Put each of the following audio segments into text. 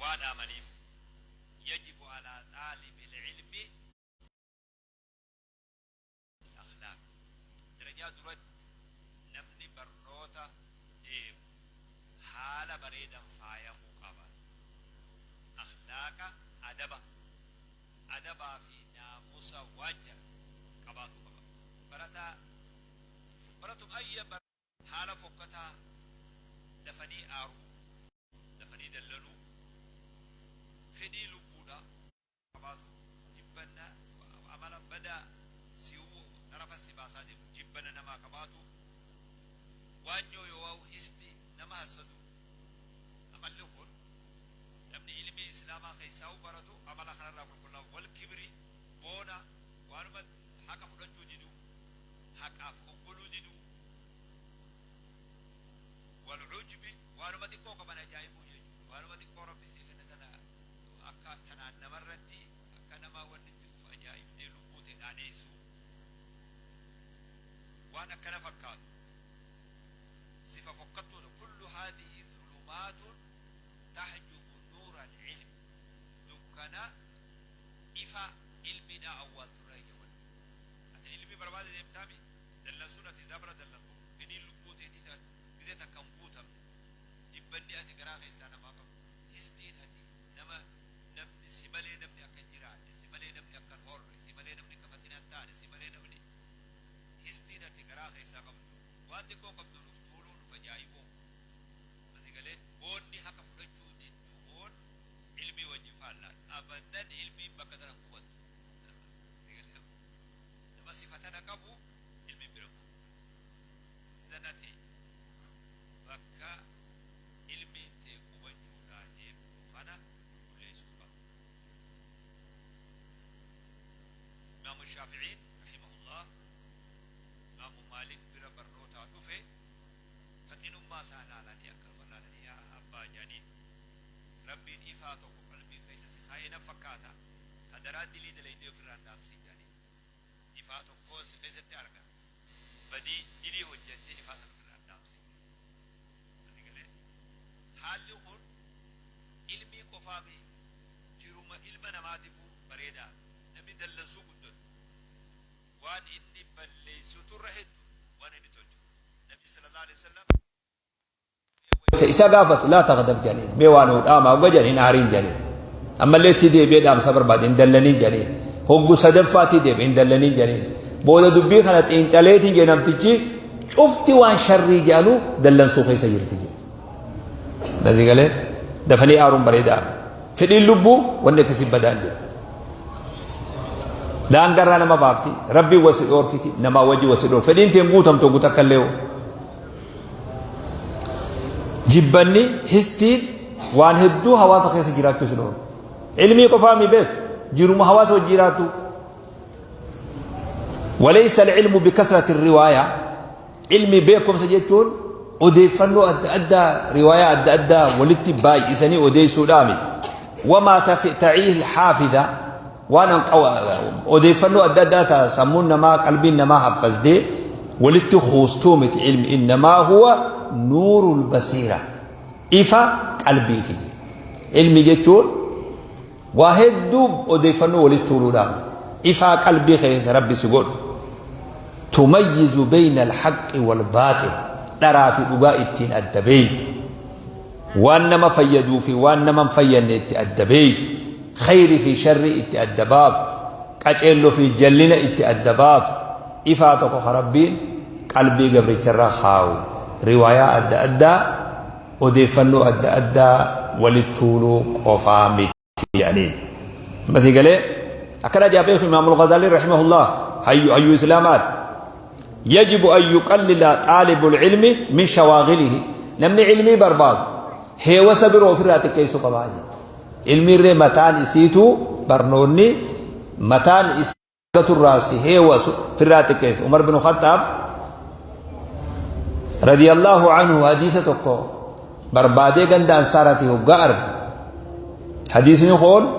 Waa dhaamaniif. Yajibu alaa xaalibil ilmi al-akhlaaq. Darajaa duratti namni barnoota deemu haala bareedan faayamuu qaba. Akhlaaqa adaba. Adabaa fi naamusa waan jedhan qabaatuu qaba. Barataa baratum ayya haala fokkataa dafanii aaruu, dafanii dallanuu, fedhii lubbuudhaa. Qabaatu, jibbanna amala badaa si'uu xarafa si baasaa deemu, jibbana namaa qabaatu, waanyoo yoowaa'u histi nama hassadu. Amalli kun namni ilmii islaamaa keessaa'u baratu amala kanarraa qulqullaa'u. Wal kibri, boona, waanuma haqa fudhachuu diduu, haqaaf oggoluu diduu. Wal ujbi, waanuma xiqqoo qaban ajaa'ibuu jechuudha. Waanuma xiqqoo Rabbi sii kenne tana akka tanaan namarratti akka nama wanni itti uf ajaa'ibdee lubbuu tee dhaadheessuu, waan akkana fakkaatu sifa fokkattuudha. Kullu haadhihi zulumaatun tahjubu nuura al-ilm, dukkana ifa ilmiidhaa awwaalturraa ija wanni ati ilmii barbaada deemtaami. Dallansuun ati dabra dallantu kun, fedhiin lubbuu teetii ta gizee takka hin guutamne, jibbanni ati garaa keessaa namaa qabdu, histiin ati nama namni si malee namni akka hin jiraanne, si malee namni akka hin horre, si malee namni akka faxina hin taane, si malee namni, histiin ati garaa keessaa qabdu, waan xiqqoo qabduun uf tuuluun, uf ajaa'ibuun kun, asii galee boonni haqa fudhachuu diddu kun ilmii wajjin faallaadha. Abadan ilmiin bakka tana hin qubattu. Asii galee nama sifa tana qabu ilmiin bira hin qubattu. Idan ati bakka ilmiin tee qubachuudhaa deemtu kana qulqulleessuu qabda. Imaamu Shaafi'iin rahimahullah Imaamu Maalik bira barnootaa dhufe, faxinummaa isaa laalanii akkanuma laalanii, yaa abbaa jedhaniin, Rabbiin ifaa tokko qalbii keessa si kaayee na fakkaata, hadaraa dilii dalaydee ofirraa hin dhaamsin jedhaniin. Ifaa tokkoon si keessatti arga, badii dilii hojjattee ifaa san ofirraa hin dhaamsin jedhaniin. Asi galee? Haalli kun ilmii qofaa mi, jiruma ilma namaatifuu bareedaa mi. Namni dallansuu guddatu waan inni balleessutu irra heddu waan inni tolchu. Nabi sallallahu alaihi wasallam wayta isa gaafatu, laa taghdab jedhaniin, mee waa nuu dhaamaa hogga jedhan, hin aariin jedhaniin. Ammallee itti deebi'ee dhaamsa barbaade, hin dallaniin jedhaniin. Hoggu sadaffaatti deebi'e, hin dallaniin jedhaniin. Booda dubbii kana xiinxaleetiin jedhe namtichi, cufti waan sharrii jedhanu dallansuu keessa jirti jedhe. Nasii galee? Dafanii aaruun bareedaa. Fedhiin lubbuu wanni akkasii badaan jiru. Daangarraa nama baafti, rabbiin wasi dhoorkiti, namaa wajji wasi dhoorkiti. Fedhiin teen guutamtu hoggu takka illee hoo. Jibbanni, histiin waan hedduu hawaasa keessa jiraachuu si dhoorga. Ilmii qofaa mi beeku, jiruma hawaasa wajji jiraatu. Walaysa al-ilmu bikasrati riwaaya, ilmi beekumsa jechuun odeeffannoo adda addaa, riwaayaa adda addaa walitti baay'isanii odeessuudhaa miti. Wamaa ta'iih al-haafidha, Waan odeeffannoo adda addaa ta sammuun namaa, qalbiin namaa haffazdee walitti kuustuu miti ilmi. Innamaa huwa nuurul basiira, ifa qalbiiti jedhe. Ilmi jechuun waa hedduu odeeffannoo walitti tuuluudhaa miti, ifaa qalbii keessa rabbi si godhu, tumayyizu bayna alhaqqi wal baaxil, dharaa fi dhugaa ittiin adda beeytu, waan nama fayyaduu fi waan nama hin fayyanne itti adda beeytu, khayri fi sharrii itti adda baaftu, qaceello fi jallina itti adda baaftu, ifaa tokko ka Rabbiin qalbii gabricharra kaawu, riwaayaa adda addaa, odeeffannoo adda addaa walitti tuuluu qofaa miti jedhaniin. Masii galee? Akkana jaa beeku Imaamul Ghazaalii rahimahullah, hayyu hayyuu islaamaati. Yajibu an yuqallila xaalibul ilmi min shawaagilihi, namni ilmii barbaadu heewasa biroo ofirraa xiqqeessuu qabaa jedhe. Ilmiirree mataan isiituu, barnoonni mataan isii si heewasu ofirraa xiqqeessu. Umar bin Khattaab radiyallahu anhu hadiisa tokko barbaadee ganda Ansaaraatii hoggaa arga. Hadiisni kun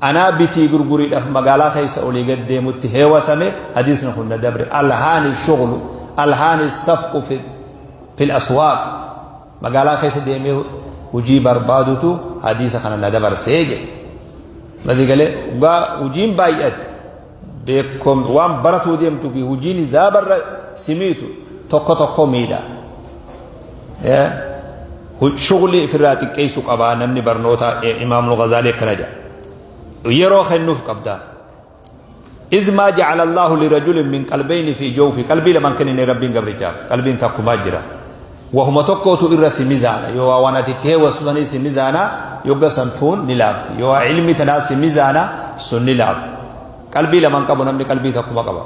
anaa bitii gurguriidhaaf magaalaa keessa olii gad deemutti heewasame, hadiisni kun na dabre. Alhaani shughlu, alhaani safqu fil aswaaq, magaalaa keessa deemee hujii barbaadutu hadiisa kana na dabarsee jedhe. Masii galee hoggaa hujiin baay'atte beekom waan baratuu deemtuu fi hujiin hizaabarra simiitu tokko tokko miidha. Shughli ifirraa xiqqeessu qabaa namni barnoota Imaamul Ghazaalii akkana jedha. Yeroo kennuuf qabdaa. Iz maa ja'ala Allaahu lirajulin min qalbayni fi jawfi qalbii lamaan kennine Rabbiin gabrichaaf qalbiin takkumaa jira. Wahuma tokkootu irra si mizaana yoo waa waan ati itti heewassu sanii si mizaana yogga san tuun ni laafti yoo waa ilmi tanaa si mizaana sun ni laafti. Qalbii lamaan qabu namni qalbii takkuma qaba.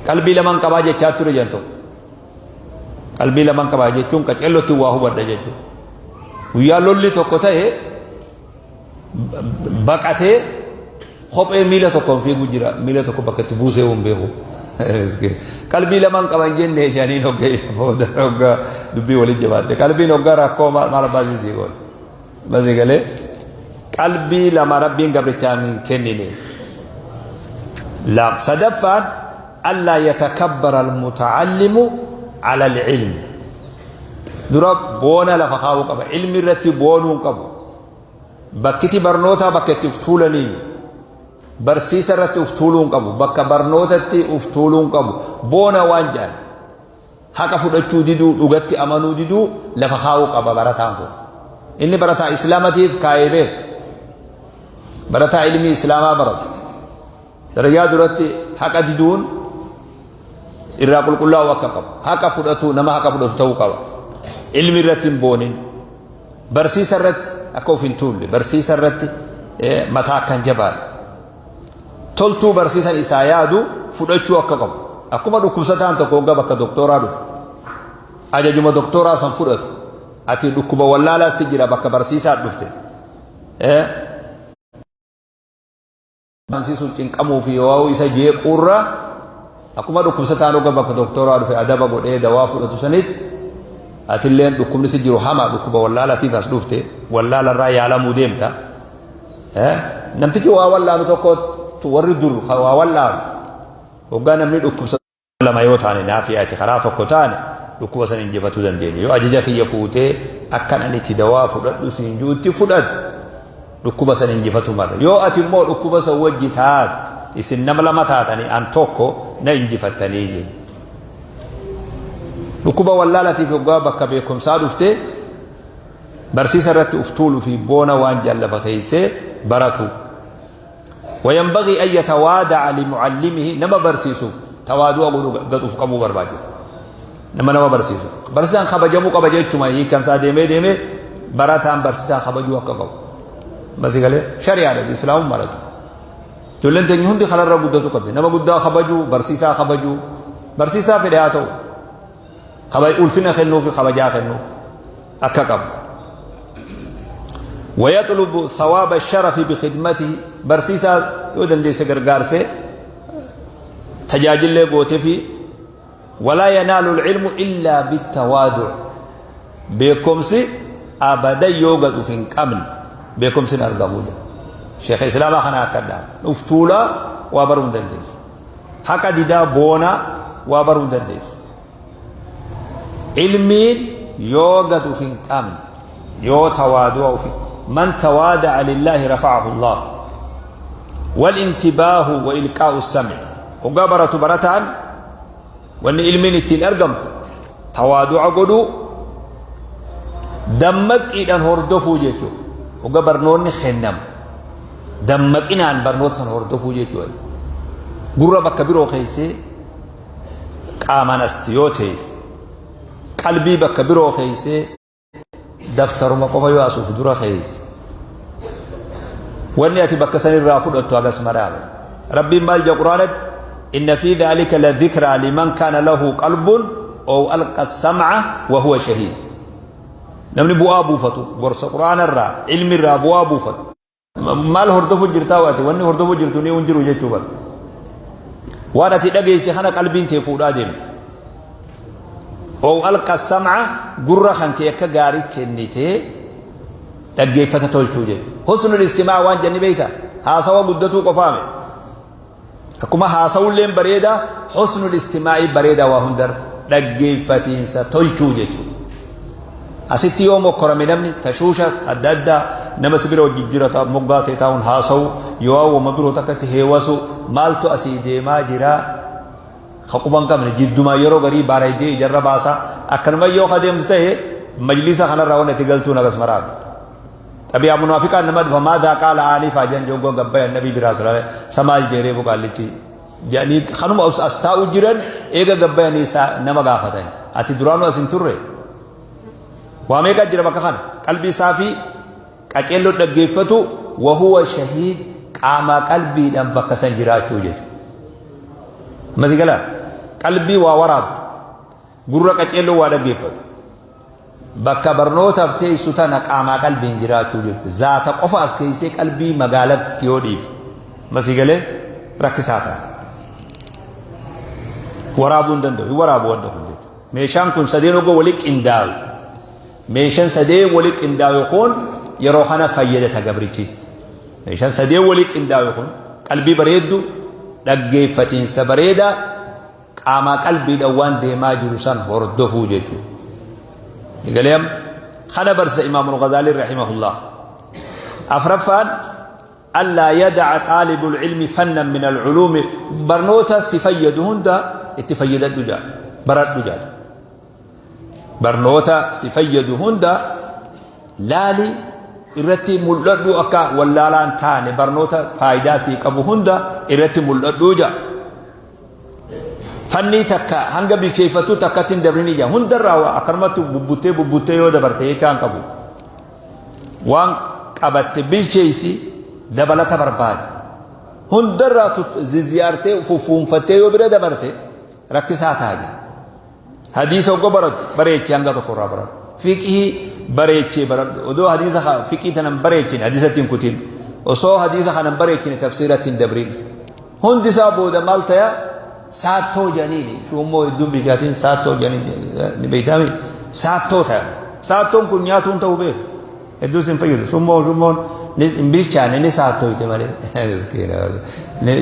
Qalbii lamaan qabaa jechaa ture jedhan tokko. Qalbii lamaan qabaa jechuun qaceellotti waa hubadha jechuudha. Guyyaa lolli tokko ta'e baqatee kophee miila tokkoon fiigu jira miila tokko bakka itti buusee hin beeku. Qalbii lamaan qaban jenne jedhaniin hogga booda hogga dubbii waliin jabaatte qalbiin hogga rakkoo maal abbaa sii goote. Basii galee qalbii lama rabbiin gabrichaan hin kennine. Lam sadaffaan allaa yatakabbara almuta'allimu ala alilmi. Dura boona lafa kaa'uu qaba. Ilmi irratti boonuu hin qabu. Bakkiti barnootaa bakka itti uf tuulanii barsiisa irratti uf tuuluu hin qabu. Bakka barnootatti uf tuuluu hin qabu. Boona waan jedhan haqa fudhachuu diduu dhugatti amanuu diduu lafa kaa'uu qaba barataan kun. Inni barataa islaamatiif kaa'ee beeku. Barataa ilmii islaamaa baratu. Darajaa duratti haqa diduun irraa qulqullaa'uu akka qabu. Haqa fudhatu nama haqa fudhatu ta'uu qaba. Ilmi irratti hin boonin. Barsiisa irratti akka of hin tuulle. Barsiisa irratti mataa akka hin jabaanne. Toltuu barsiisan isaa yaadu fudhachuu akka qabu. Akkuma dhukkubsataan tokko hoggaa bakka doktooraa dhufe. Ajajuma doktooraa san fudhatu. Ati dhukkuba wallaalaas jira bakka barsiisaa dhufte. Amansiisuuf cinqamuu fi yoo isa jeequurra akkuma dhukkubsataan hogga bakka doktooraa dhufe adaba godhee dawaa fudhatu sanitti atilleen dhukkubni si jiru hama dhukkuba wallaalatiif as dhufte wallaalarraa yaalamuu deemta. Namtichi waa wallaalu tokko warri dur waa wallaalu hoggaa namni dhukkubsatu lama yoo taane naafi ati karaa tokko taane dhukkuba san injifatuu dandeenya. Yoo ajaja kiyya fuutee akkan ani itti dawaa fudhadhu siin juutti fudhatte dhukkuba san injifatuu marra. Yoo ati immoo dhukkuba san wajji taate isin nama lama taatanii an tokko na injifattanii jee. Dhukkuba wallaalatiif hoggaa bakka beekumsaa dhufte barsiisa irratti uf tuulu fi boona waan jallafa keessee baratu. وينبغي أن يتوادع لمعلمه نما برسيسو تواضع قد أفقمو برباجه نما نما برسيسو برسيسان خبجمو قبجه چما هي كان سا ديمه ديمه براتان برسيسان خبجو akka qabu basi galee shari'aadha islaamummaa maratu ijoolleen teenya hundi kanarra guddatu qabdi nama guddaa kabajuu barsiisaa kabajuu barsiisaa fedhe haa ta'u ulfina kennuu fi kabajaa kennuu akka qabu. ويطلب ثواب الشرف بخدمته برسيسا yoo dandeesse gargaarsee tajaajillee goote fi ولا ينال العلم إلا بالتواضع beekumsi abada yoo gad uf hin qabne beekumsi hin argamu jedha. Sheekha Islaamaa kana akka dhaama. Uf tuulaa waa baruu hin dandeessu. Haqa didaa boonaa waa baruu hin dandeessu. Ilmiin yoo gad uf hin qabne yoo tawaadu'a ufi man tawaada'a lillaahi rafa'ahu Allah wal intibaahu wa ilqaa'u sam'i hoggaa baratu barataan wanni ilmiin ittiin argamtu tawaadu'a godhuu dammaqqiidhaan hordofuu jechuudha hoggaa barnoonni kennamu dammaqinaan barnoota san hordofuu jechuudha gurra bakka biroo keessee qaamaan asti yoo teesse qalbii bakka biroo keessee daftaruma qofa yoo asuuf dura keesse wanni ati bakka san irraa fudhattu hagas maraame rabbiin maal jedha quraanatti inna fi dhaalika la dhikraa liman kaana lahu qalbun ow alqa sam'a wa huwa shahiid namni bu'aa buufatu gorsa quraana irraa ilmi irraa bu'aa buufatu Maal hordofu jirtaa waati wanni hordofu jirtu ni hin jiru jechuu bara. Waan ati dhageesse kana qalbiin tee fuudhaa deemte. Ow alqa sam'a gurra kan kee akka gaarii kennitee dhaggeeffata tolchuu jechuudha. Husnul istimaa waan jenni beekta haasawa guddatuu qofaame. Akkuma haasawulleen bareeda husnul istimaa'ii bareeda waa hundarra dhaggeeffatiinsa tolchuu jechuudha. Asitti yoo mokkorame namni tashuusha adda addaa nama si bira wajjin jira moggaa ta'e taa'uun haasa'u yoo wama biroo takkatti heewasu maaltu asii deemaa jira ka quba hin qabne jiddumaa yeroo garii baaraydee ijarra baasa akkanuma yoo ka deemtu ta'e majlisa kanarraa wanni itti galtuun agas maraaf. Xabiyaa munaafiqaan nama dhufa maadaa qaala aanifaa jedhan joggoo gabbaya nabii biraa samaal jeeree buqaallichi jedhanii kanuma as taa'u jiran eega gabbayanii isaa nama gaafatan. Ati duraanuu as hin turre. Waa meeqa jira bakka kana qalbii isaa fi qaceelloo dhaggeeffatu wahuwa shahiid qaamaa qalbiidhaan bakka san jiraachuu jechuudha. Masi galaa qalbii waa waraabu gurra qaceelloo waa dhaggeeffatu bakka barnootaaf teessu tana qaamaa qalbiin jiraachuu jechuudha. Zaata qofa as keessee qalbii magaalatti yoo dhiibe masi galee rakkisaa ta'a. Waraabuu hin danda'u hin waraabu wanta kun jechuudha. Meeshaan kun sadeen ogoo wali qindaawe. Meeshaan sadeen wali qindaawe kun yeroo kana fayyadata gabrichi. Meeshaan sadeen wali qindaawe kun qalbii bareeddu, dhaggeeffatiinsa bareedaa, qaamaa qalbiidhaan waan deemaa jiru san hordofuu jechuudha. Egalee amma kana barsa Imaamul Ghazaalii rahimahullah. Afraffaan Allaa yada'a xaalibul ilmi fannan minal culuumi barnoota si fayyadu hunda itti fayyadadhu jedha baradhu jedha barnoota si fayyadu hunda laali irratti mul'adhu akka wallaalaan taane barnoota faayidaa sii qabu hunda irratti mul'adhu jedha fannii takka hanga bilcheeffatu takkatti hin dabrini jedha hundarraa akkanumatti bubbuttee bubbuttee yoo dabarte hiikaa hin qabu Waan qabatte bilcheessi dabalata barbaadi. Hundarraa zizziyaartee fuffuunfattee yoo bira dabarte rakkisaa ta'a jedha. Hadiisa oggo barattu bareechee hanga tokko irraa baradhu. Fiqhii bareechee baradhu. Odoo hadiisa fiqhii tana hin bareechine hadiisatti hin kutin. Osoo hadiisa kana hin bareechine tafsiiratti hin dabrin. Hundi isaa booda maal taya? Saattoo jedhaniini. Shuummoo hedduun bilchaatiin saattoo jedhanii ni beektaami. Saattoo taya. Saattoon kun nyaatuun ta'uu beeku. Hedduu sin fayyadu. Summoo summoon ni hin bilchaane ni saattooyte malee. Miskiina.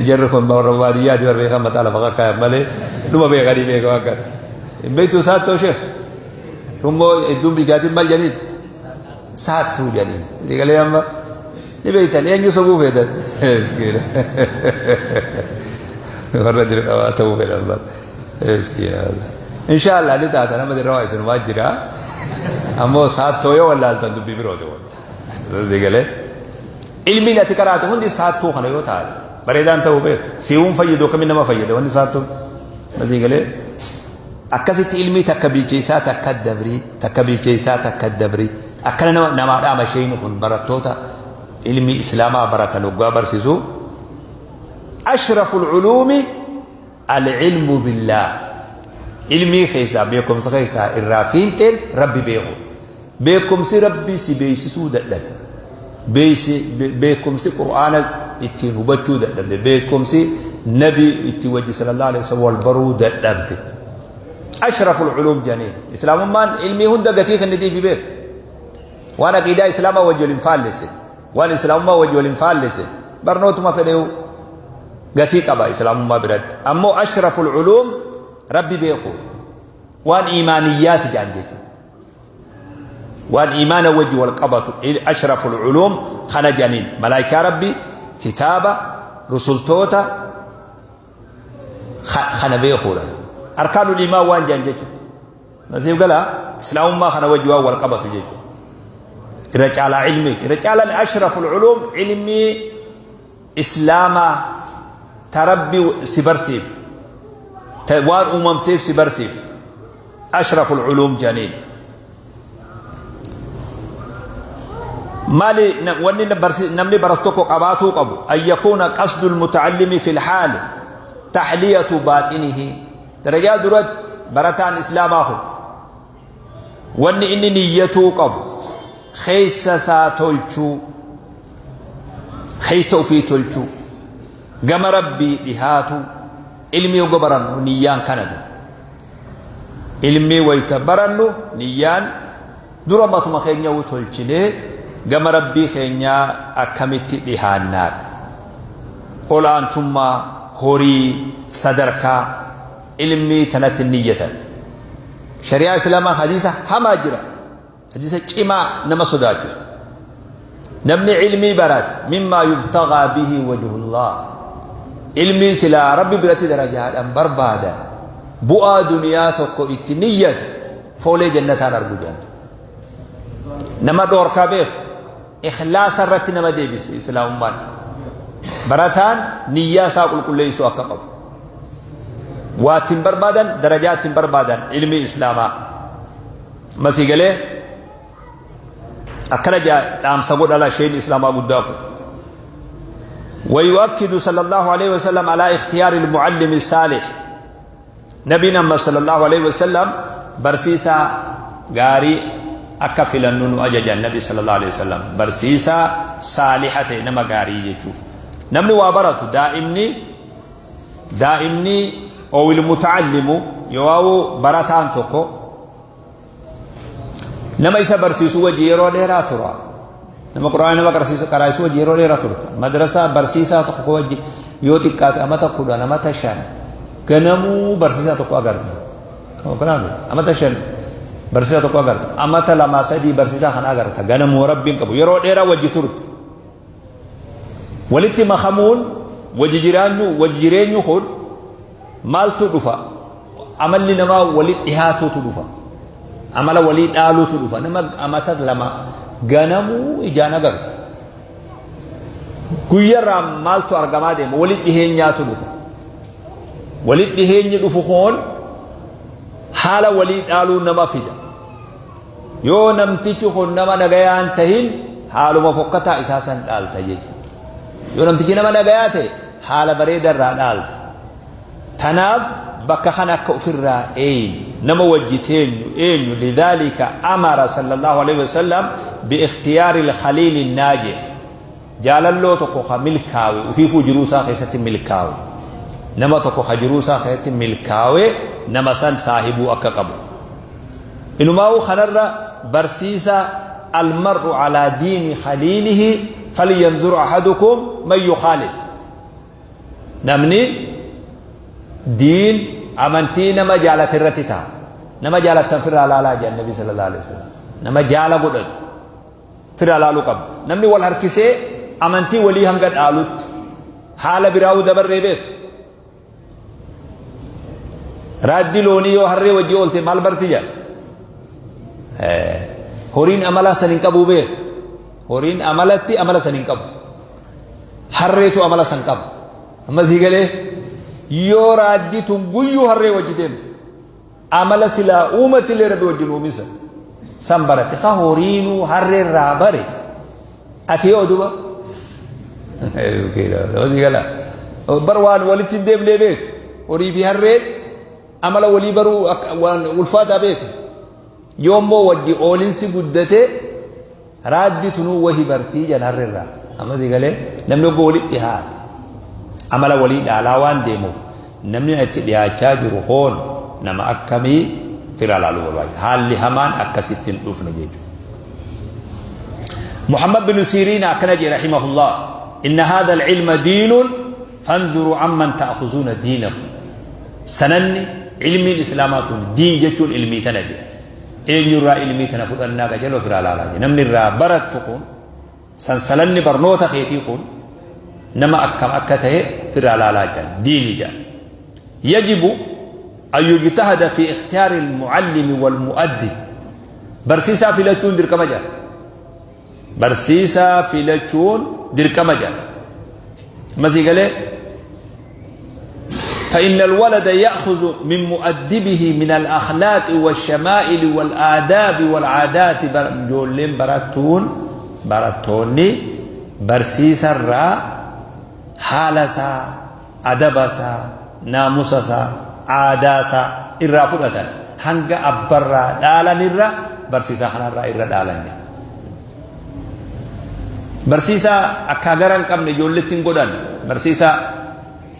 Jarri kun warra baadiyyaati warra beekan mataa lafa kakkaayan malee dhuma beekanii beeku akka. Hin beektuu saattoo ishee? Shummoo hedduun bilchaatiin maal jedhaniin? Saattuu jedhaniin. Egalee amma Ni beektan eenyu sobuu feetan? Miskiina. Warra dirqamaa ta'uu fedhan bar. Miskiina. Inshaallah ni taata nama dirqamaa isinumaa jira. Ammoo saattoo yoo wallaaltan dubbii birooti kun. Galee. Ilmiin ati qaraate hundi saattuu kana yoo taate bareedaan ta'uu beeku. Si'uun fayyadu akkamiin nama fayyada wanni saattuun. Asii galee. Akkasitti ilmii takka bilcheessaa takka dabrii takka bilcheessaa takka dabrii. Akkana nama namaa dhaama sheeyni kun barattoota ilmii islaamaa baratan hoggaa barsiisu ashraful culuumi al-ilmu billaah ilmii keessaa beekumsa keessaa irraa fiinxeen rabbi beeku beekumsi rabbi si beeksisuu dadhabe beekumsi qur'aana ittiin hubachuu dadhabde beekumsi nabi ittiin wajji sallallahu alaihi wasallam wal baruu dadhabde Ashraful culuum jedhaniin. Islaamummaan ilmii hunda gatii kennitiifi beeku. Waan aqiidaa islaamaa wajji wal hin faallessine. Waan islaamummaa wajji wal hin faallessine. Barnootuma fedheewu gatii qaba islaamummaa biratti. Ammoo ashraful culuum rabbi beeku. Waan iimaaniyyaati jedhan jechuudha. Waan iimaana wajji wal qabatu ashraful culuum kana jedhaniin. Malaayikaa rabbi kitaaba rusultoota kana beekuudha. Arkaanul iimaan waan jedhan jechuudha. Nasiif gala islaamummaa kana wajji waan wal qabatu jechuudha. Irra caalaa ilmiiti. Irra caalaan ashraful culuum ilmii islaamaa ta rabbi si barsiif ta waan uumamteef si barsiif ashraful culuum jedhaniin. Maali wanni namni baratu tokko qabaatuu qabu an yakuuna qasdul mutacallimi fil haali tahliyatu baaxinihi darajaa duratti barataan islaamaa kun wanni inni niyyatuu qabu keessa isaa tolchuu keessa ofii tolchuu gama rabbii dhihaatu ilmi yoga barannu niyyaan kana dura Ilmii wayta barannu niyyaan dura matuma keenyahu tolchinee gama Rabbii keenyaa akkamitti dhihaannaadha. Ol aantummaa, horii, sadarkaa ilmii tanatti hin niyyatan. Shari'aa Islaamaa hadiisa hamaa jira. Hadiisa cimaa nama sodaachisu. Namni ilmii barate mimmaa yubtagaa bihi wajhullah. Ilmii silaa Rabbi biratti darajaadhaan barbaadan bu'aa duniyaa tokko itti niyyate foolee jannataan argu jaatu. Nama dhoorkaa beeku ikhlaasa irratti nama deebiste islaamummaan. Barataan niyyaa isaa qulqulleessuu akka qabu. Waa ittiin barbaadan darajaa ittiin barbaadan ilmii islaamaa. Masii galee akkana jaa dhaamsa godhala sheen islaamaa guddaa kun. ويؤكد صلى الله عليه وسلم على اختيار المعلم الصالح نبينا محمد صلى الله عليه وسلم برسيسا غاري akka filannu nu ajaja nabi sallallahu alaihi wasallam barsiisaa saaliha ta'e nama gaarii jechuudha. Namni waa baratu daa'imni daa'imni owil muta'allimu yoo barataan tokko nama isa barsiisu wajji yeroo dheeraa tura. Nama quraana nama qarasiisu qaraa'isu wajji yeroo dheeraa turta. Madrasaa barsiisaa tokko wajji yoo xiqqaate amata 10 amata 5 ganamuu barsiisaa tokko agarta. Kanaaf amata 5 barsiisaa tokko agarta. Amata 2 3 barsiisaa kana agarta. Ganamuu rabbiin qabu yeroo dheeraa wajji turte. Walitti makamuun wajji jiraanyu wajji jireenyu kun maaltu dhufa? Amalli namaa wali dhihaatuutu dhufa. Amala walii dhaaluutu dhufa. Nama amata 2 ganamuu ijaan agaru. Guyyarraa maaltu argamaa deema? Wali dhiheenyaatu dhufa. Wali dhiheenyi dhufu kun haala walii dhaaluu nama fida. Yoo namtichi kun nama nagayaan tahin haaluma fokkataa isaa san dhaalta jechuudha. Yoo namtichi nama nagayaa ta'e haala bareeda irraa dhaalta. Tanaaf bakka kana akka ofirraa eeynu nama wajji teenyu eenyu lidhaalika amara sallallahu alaihi wasallam biikhtiyaari al-khaliili naaji jaalalloo tokko ka milkaawe ufiifuu jiruu isaa keessatti milkaawe nama tokko ka jiruu isaa keessatti milkaawe nama san saahibuu akka qabu. Inumaa'uu kanarra barsiisa almar'u alaa diini khaliilihi falyanzur ahadukum man yukhaalil. Namni diin amantii nama jaalate irratti ta'a. Nama jaalattan firraa laalaa jedhan Nabi sallallahu alaihi wasallam. Nama jaala godhatu firraa laaluu qabda. Namni wal harkisee amantii walii hanga dhaalutti haala biraa'uu dabarree beeku. Raaddi loonii yoo harree wajji oolte maal barti jedha. Horiin amala san hin qabu beeku. Horiin amalatti amala san hin qabu. Harreetu amala san qaba. Amma sii galee yoo raaddi tun guyyuu harree wajji deemte amala silaa uumatti illee rabbi wajjin uumisa san barate ka horiinuu harree irraa bare ati yoo duba sii gala bar waan walitti hin deemnee beeku horii fi harreen amala walii baruu waan ulfaataa beeku yoo immoo wajji oolinsi guddate Raaddi tunuu wahi bartii jedhan harrerraa. Amma sii galee namni hogguu walitti dhihaate amala walii dhaalaa waan deemuuf namni itti dhihaachaa jiru hoon nama akkamii firaa laaluu barbaachisa. Haalli hamaan akkasitti hin dhufne jechuudha. Muhammad bin Siriin akkana jedhe rahimahullah inna hadha al-ilma diinun fanzuru amman ta'khuzuuna diinakum. Sananni ilmiin islaamaa tun diin jechuun ilmii tana jedhe. Eenyurraa ilmii tana fudhannaa qajeeloo ofiraa laalaa jee. Namni irraa barattu kun sansalanni barnoota keetii kun nama akkam akka ta'e firraa laalaa jaan diini jaan. Yajibu an yujtahada fi ikhtiyaari almuallimi walmu'addib. Barsiisaa filachuun dirqama jaan. Barsiisaa filachuun dirqama jedha. Amma sii galee فإن الولد يأخذ من مؤدبه من الأخلاق والشمائل والآداب والعادات جولين براتون براتوني برسيسا را حالسا أدبسا ناموسسا عاداسا إرا فدتا hanga abbarraa dhaalanirra barsiisaa kanarraa irra dhaalan jedha. Barsiisaa akkaa gara hin qabne ijoolletti hin godhan. Barsiisaa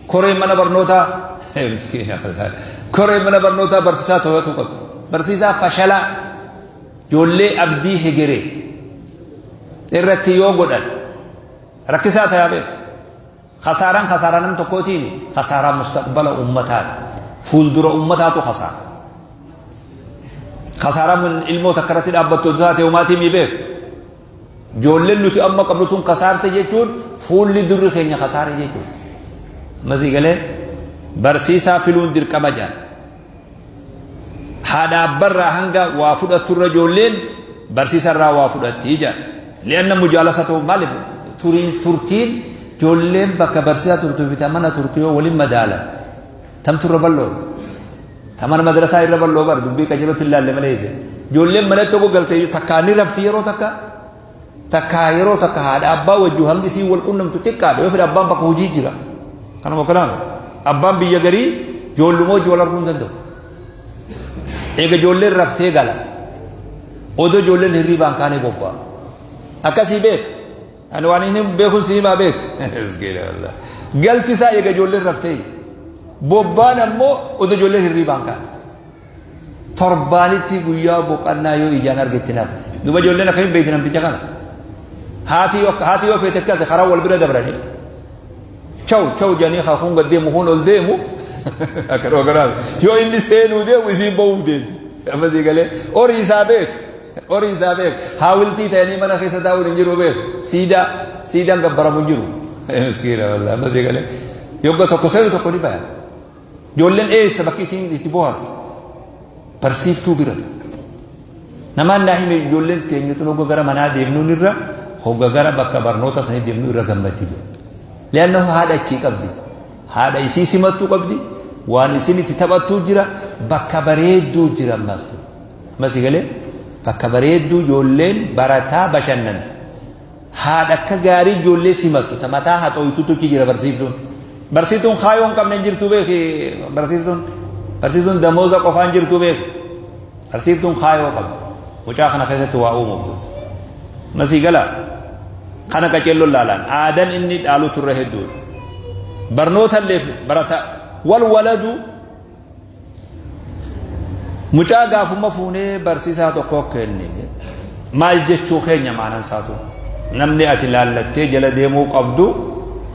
koreen mana barnootaa miskiina koreen mana barnootaa barsiisaa to'atuu qabdi. Barsiisaa fashalaa ijoollee abdii hegeree irratti yoo godhan rakkisaa tayaa beeku. Khasaaraan khasaaraa nam tokkootiimi, khasaaraa mustaqbala ummataati. Fuuldura ummataatu khasaara. Kasaaraan ilmoo takka irratti dhaabbattu taate homaatii mii beeku. Ijoolleen nuti amma qabnu tun kasaarte jechuun fuulli durri keenya kasaare jechuudha. Amma sii galee barsiisaa filuun dirqama jedhan. Haadha abbarraa hanga waa fudhatturra ijoolleen barsiisarraa waa fudhatti jedhan. Li'anna mujaalasa ta'u maaliif turiin turtiin ijoolleen bakka barsiisaa turtuu fi mana turtu yoo waliin madaalan tamtu irra bal'oo. Ta mana madrasaa irra bal'oo bar dubbii qajeelootti hin laalle malee isin. Ijoolleen manatti tokko galte takkaa ni rafti yeroo takka takkaa yeroo takka haadha abbaa wajjin hamdi isiin wal qunnamtu xiqqaadha yoo fedhe abbaan bakka hojii jira. Kanuma kanaaf abbaan biyya garii ijoolluma wajjin wal arguu hin danda'u. Eega ijoolleen raftee gala. Odoo ijoolleen hirriibaan kaanee bobba'a. Akkasii beeka. Ani waan inni beekun si himaa beek. Miskiina wallah. Galti isaa eega ijoolleen raftee. Bobbaan ammoo odoo ijoolleen hirriibaan kaate. Torbaanitti guyyaa boqannaa yoo ijaan argetti naaf. Duuba ijoolleen akkamiin beekti namticha kana? Haati yoo haati yoo feete akkasi karaa wal bira dabranii. Chaw chaw jedhanii kakuun gad deemu kun ol deemu. Akka dhoogaraa. Yoo inni seenuu deemu isiin ba'uuf deemti. Amma sii galee horii isaa beeku. Horii isaa beek. Haawiltii ta'anii mana keessa taa'uun hin jiru beek. Siidaa siidaan gabbaramu hin jiru. Miskiina wallahi amma sii galee. Yogga tokko seenu tokko ni baya. Ijoolleen eessa bakki isiin itti bohaartu? Barsiiftuu bira. Namaan naa hime ijoolleen teenya tun hogga gara manaa deemnuun irra hogga gara bakka barnoota sanii deemnu irra gammaddi. Li'annahu haadha achii qabdi. Haadha isii simattuu qabdi. Waan isin itti taphattuu jira. Bakka bareedduu jira ammaas. Amma si galee bakka bareedduu ijoolleen barataa bashannantu. Haadha akka gaarii ijoollee simattu ta mataa haxooytutu achi jira barsiiftuun. Barsiiftuun kaayoo hin qabne hin jirtu beeki barsiiftuun. Barsiiftuun damooza qofaan jirtu beeki. Barsiiftuun kaayoo qabdi. Mucaa kana keessatti waa uumuuf. Amma si gala kana qaceelloon laalaan aadan inni dhaalu turre hedduudha. Barnoota illee barata wal waladu Mucaa gaafuma fuunee barsiisaa tokko kennine. Maal jechuu keenya maanan isaatu? Namni ati laallattee jala deemuu qabdu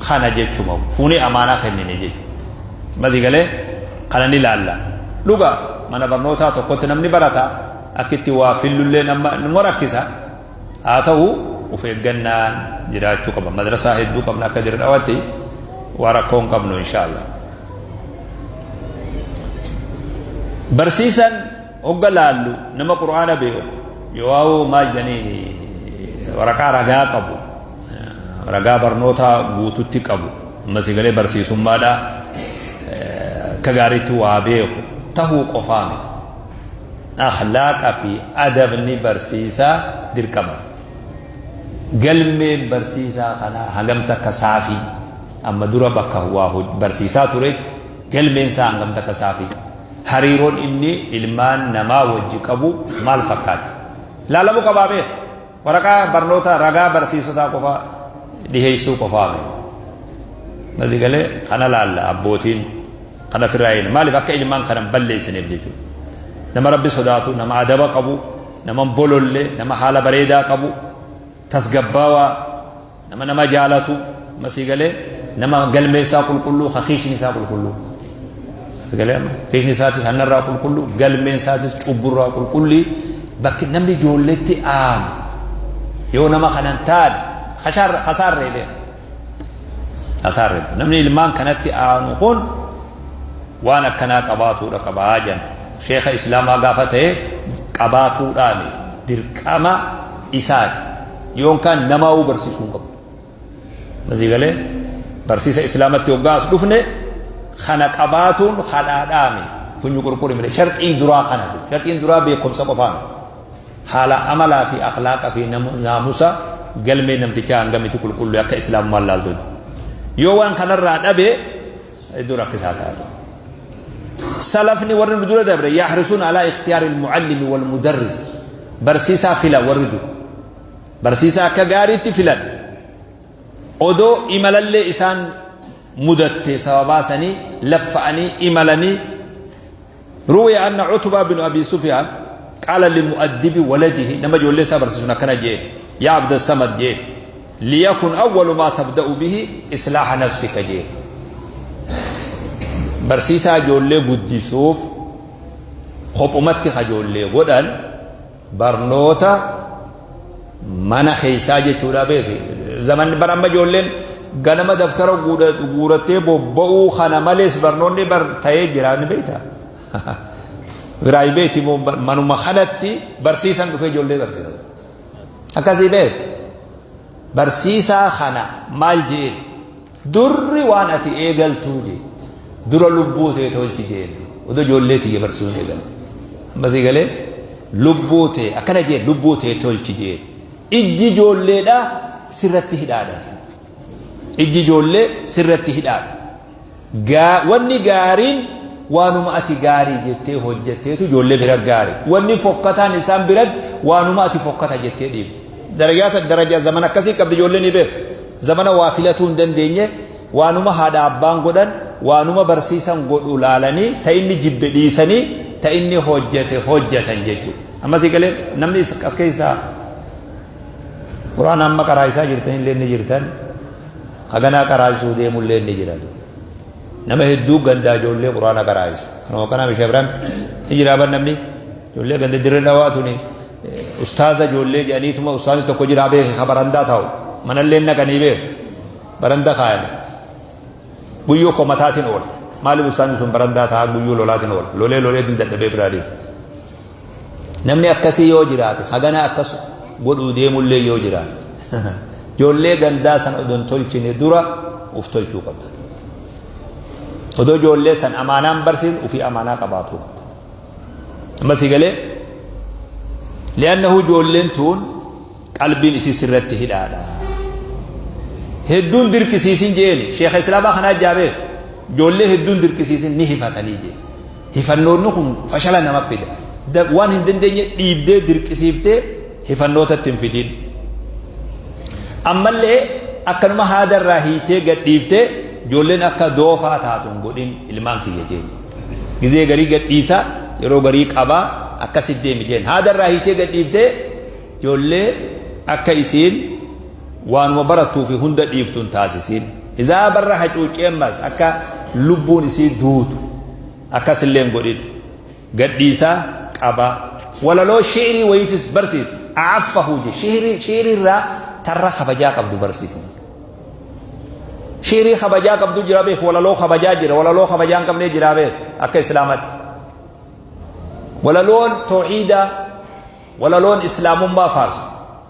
kana jechuma. Fuunee amaanaa kennine jechuudha. Masii galee kana ni laalla. Dhuga mana barnootaa tokkotti namni barata akkitti waa fillullee nama nama rakkisa. Haa ta'u of eeggannaan jiraachuu qaba. Madrasaa hedduu qabna akka jira dhawatti waa rakkoo hin qabnu inshaallah. Barsiisan hogga laallu nama Qur'aana beeku yoo maal janiini waraqaa ragaa qabu ragaa barnootaa guututti qabu ammas galee barsiisummaadha akka gaariitti waa beeku tahuu qofaa miti. Akhlaaqa fi adabni barsiisaa dirqama. Galmeen barsiisaa kanaa hagam takka saafii? Amma dura bakka waa barsiisaa ture galmeen isaa hangam takka saafii? Hariiroon inni ilmaan namaa wajji qabu maal fakkaata? Laalamuu qabaa beek. Waraqaa barnoota ragaa barsiisotaa qofa dhiheessuu qofaa miti. Mati galee kana laalla abbootiin kana ofirraa eegna. Maaliif akka ilmaan kana hin balleessineef jechuudha. Nama Rabbi sodaatu, nama adaba qabu, nama hin bololle, nama haala bareedaa qabu, tasgabbaawaa, nama nama jaalatu, masii galee nama galmee isaa qulqulluu, ka kiishni isaa qulqulluu. Masii galee amma kiishni isaatis hannarraa qulqulluu, galmeen isaatis cubburraa qulqullii, bakki namni ijoolleetti aanu yoo nama kanan taane kasaarree beeka. Kasaarree namni ilmaan kanatti aanu kun waan akkanaa qabaatuudha qabaa jedhan. Sheekha Islaamaa gaafa ta'e qabaatuudhaami dirqama isaati. Yookaan namaa'uu barsiisuu hin qabu. Masii galee barsiisa Islaamatti hoggaa as dhufne kana qabaatuun kadhaadhaami. Funyu qurquri malee sharxiin duraa kana. Sharxiin duraa beekumsa qofaami. Haala amalaa fi akhlaaqa fi naamusa galmee namtichaa hangamitti qulqulluu akka Islaamummaan laaltuuti. Yoo waan kanarraa dhabe hedduu rakkisaa ta'a. Salafni warri nu dura dabre yahrisuun alaa ikhtiyaari almuallimi wal mudarris barsiisaa fila warri dur barsiisaa akka gaariitti filan odoo imalallee isaan mudatte sababaa sanii laffa'anii imalanii روي أن عتبة بن أبي سفيان قال لمؤدب ولده نما جولي سا برسيسون كان جي يا عبد الصمد جي ليكن أول ما تبدأ به إصلاح نفسك جي. Barsiisaa ijoollee guddisuuf Kophumatti kajoollee godhan barnoota mana keessaa jechuudha beeki. Zamanni bara amma ijoolleen ganama daftara guurattee bobba'uu kana malees barnoonni bar ta'ee jira ni beekta. Piraayiveetii moo manuma kanatti barsiisan dhufee ijoollee barsiisan. Akkasii beek. Barsiisaa kana maal jeen durri waan ati eegaltuu jee dura lubbuu tee tolchi jeen odoo ijoollee tiyya barsiisuun eegalu. Amma sii galee lubbuu tee akkana jeen lubbuu tee tolchi jeen ijji ijoolleedha sirratti hidhaadha. Ijji ijoollee sirratti hidhaadha. Gaa, wanni gaariin waanuma ati gaarii jettee hojjetteetu ijoollee bira gaari. Wanni fokkataan isaan biratti waanuma ati fokkata jettee dhiifte. Darajaa daraja zamana akkasii qabdi ijoollee ni beeku. Zamana waa filatuu hin dandeenye waanuma haadha abbaan godhan waanuma barsiisan godhu laalanii ta inni jibbe dhiisanii ta inni hojjete hojjetan jechuudha. Amma sii galee namni as keessaa Qur'aana amma qaraa isaa jirtan illee ni jirtan. Haganaa qaraasisuu deemullee ni jira. Nama hedduu gandaa ijoollee quraana qaraasisa. Kanuma kanaa Misha Ibrahim ni jira ban namni ijoollee ganda dirree dhawaa tuni ustaaza ijoollee jedhaniituma ustaazni tokko jira beeke ka barandaa taa'u manallee naqanii beeku baranda kaayan guyyoo komataatiin oola maaliif ustaazni sun barandaa taa'a guyyoo lolaatiin oola lolee loleetiin dadhabee biraa deema. Namni akkasii yoo jiraate hagana akkas godhuu deemullee yoo jiraate ijoollee gandaa san odoo hin tolchine dura uf tolchuu qabda. Odoo ijoollee san amaanaan barsiin ufii amaanaa qabaatuu qabda. Amma si galee li'annahu ijoolleen tuun qalbiin isii sirratti hidhaadha. Hedduun dirqisiisin jeeni sheekha islaamaa kanaa jaabeef ijoollee hedduun dirqisiisin ni hifatanii jee. Hifannoonni kun fashala nama fida. Waan hin dandeenye dhiibdee dirqisiiftee hifannootatti hin fidin. Ammallee akkanuma haada irraa hiitee gad dhiiftee ijoolleen akka doofaa taatu hin godhin ilmaan kiyya jeen. Gizee garii gad dhiisaa yeroo garii qabaa akkasitti deemi jeen. Haada irraa hiitee gad dhiiftee ijoollee akka isiin waanuma barattuu fi hunda dhiiftu hin taasisiin. Izaa barra hacuuccee ammas akka lubbuun isii duutu akkas illee hin godhin. Gadhiisaa qabaa. Walaloo shi'rii wayiitis barsiisi. A'affahu je shi'rii shi'rii irraa tarra kabajaa qabdu barsiisi. Shi'rii kabajaa qabdu jira beek walaloo kabajaa jira walaloo kabajaa hin qabnee jira beek akka islaamatti. Walaloon toohiidaa Walaloon islaamummaa faarsu.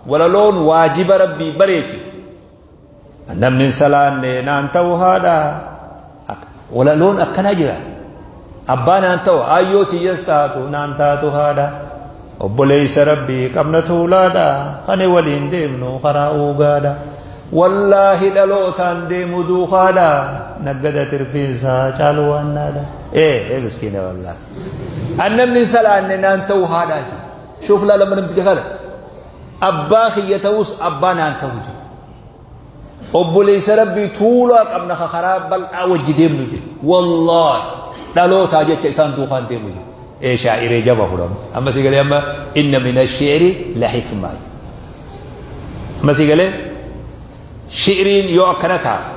Walaloon waajiba Rabbii bareechu. Namni hin salaanne naan ta'u haadha. Walaloon akkanaa jira. Abbaa naan ta'u aayyoo tiyyas taatu naan taatu haadha. Obboleessa Rabbii qabna tuulaadha. Kani waliin deemnu karaa uugaadha. Wallaahi dhalootaan deemu duukaadha. Naggada tirfiinsaa caalu waannaadha. Ee miskiina wallaahi. An namni hin salaanne naan ta'u haadhaa jedhe. Shuuf laa lama namticha kana. Abbaa kiyya ta'us abbaa naan ta'u jedhe. Obboleessa Rabbii tuulaa qabna ka karaa bal'aa wajji deemnu jedhe. Wallaahi dhalootaa jecha isaan duukaan deemu jedhe. Ee shaa'iree jaba fudhamu. Amma si galee amma inna mina shi'ri la hikmaa jedhe. Amma si galee shi'riin yoo akkana taate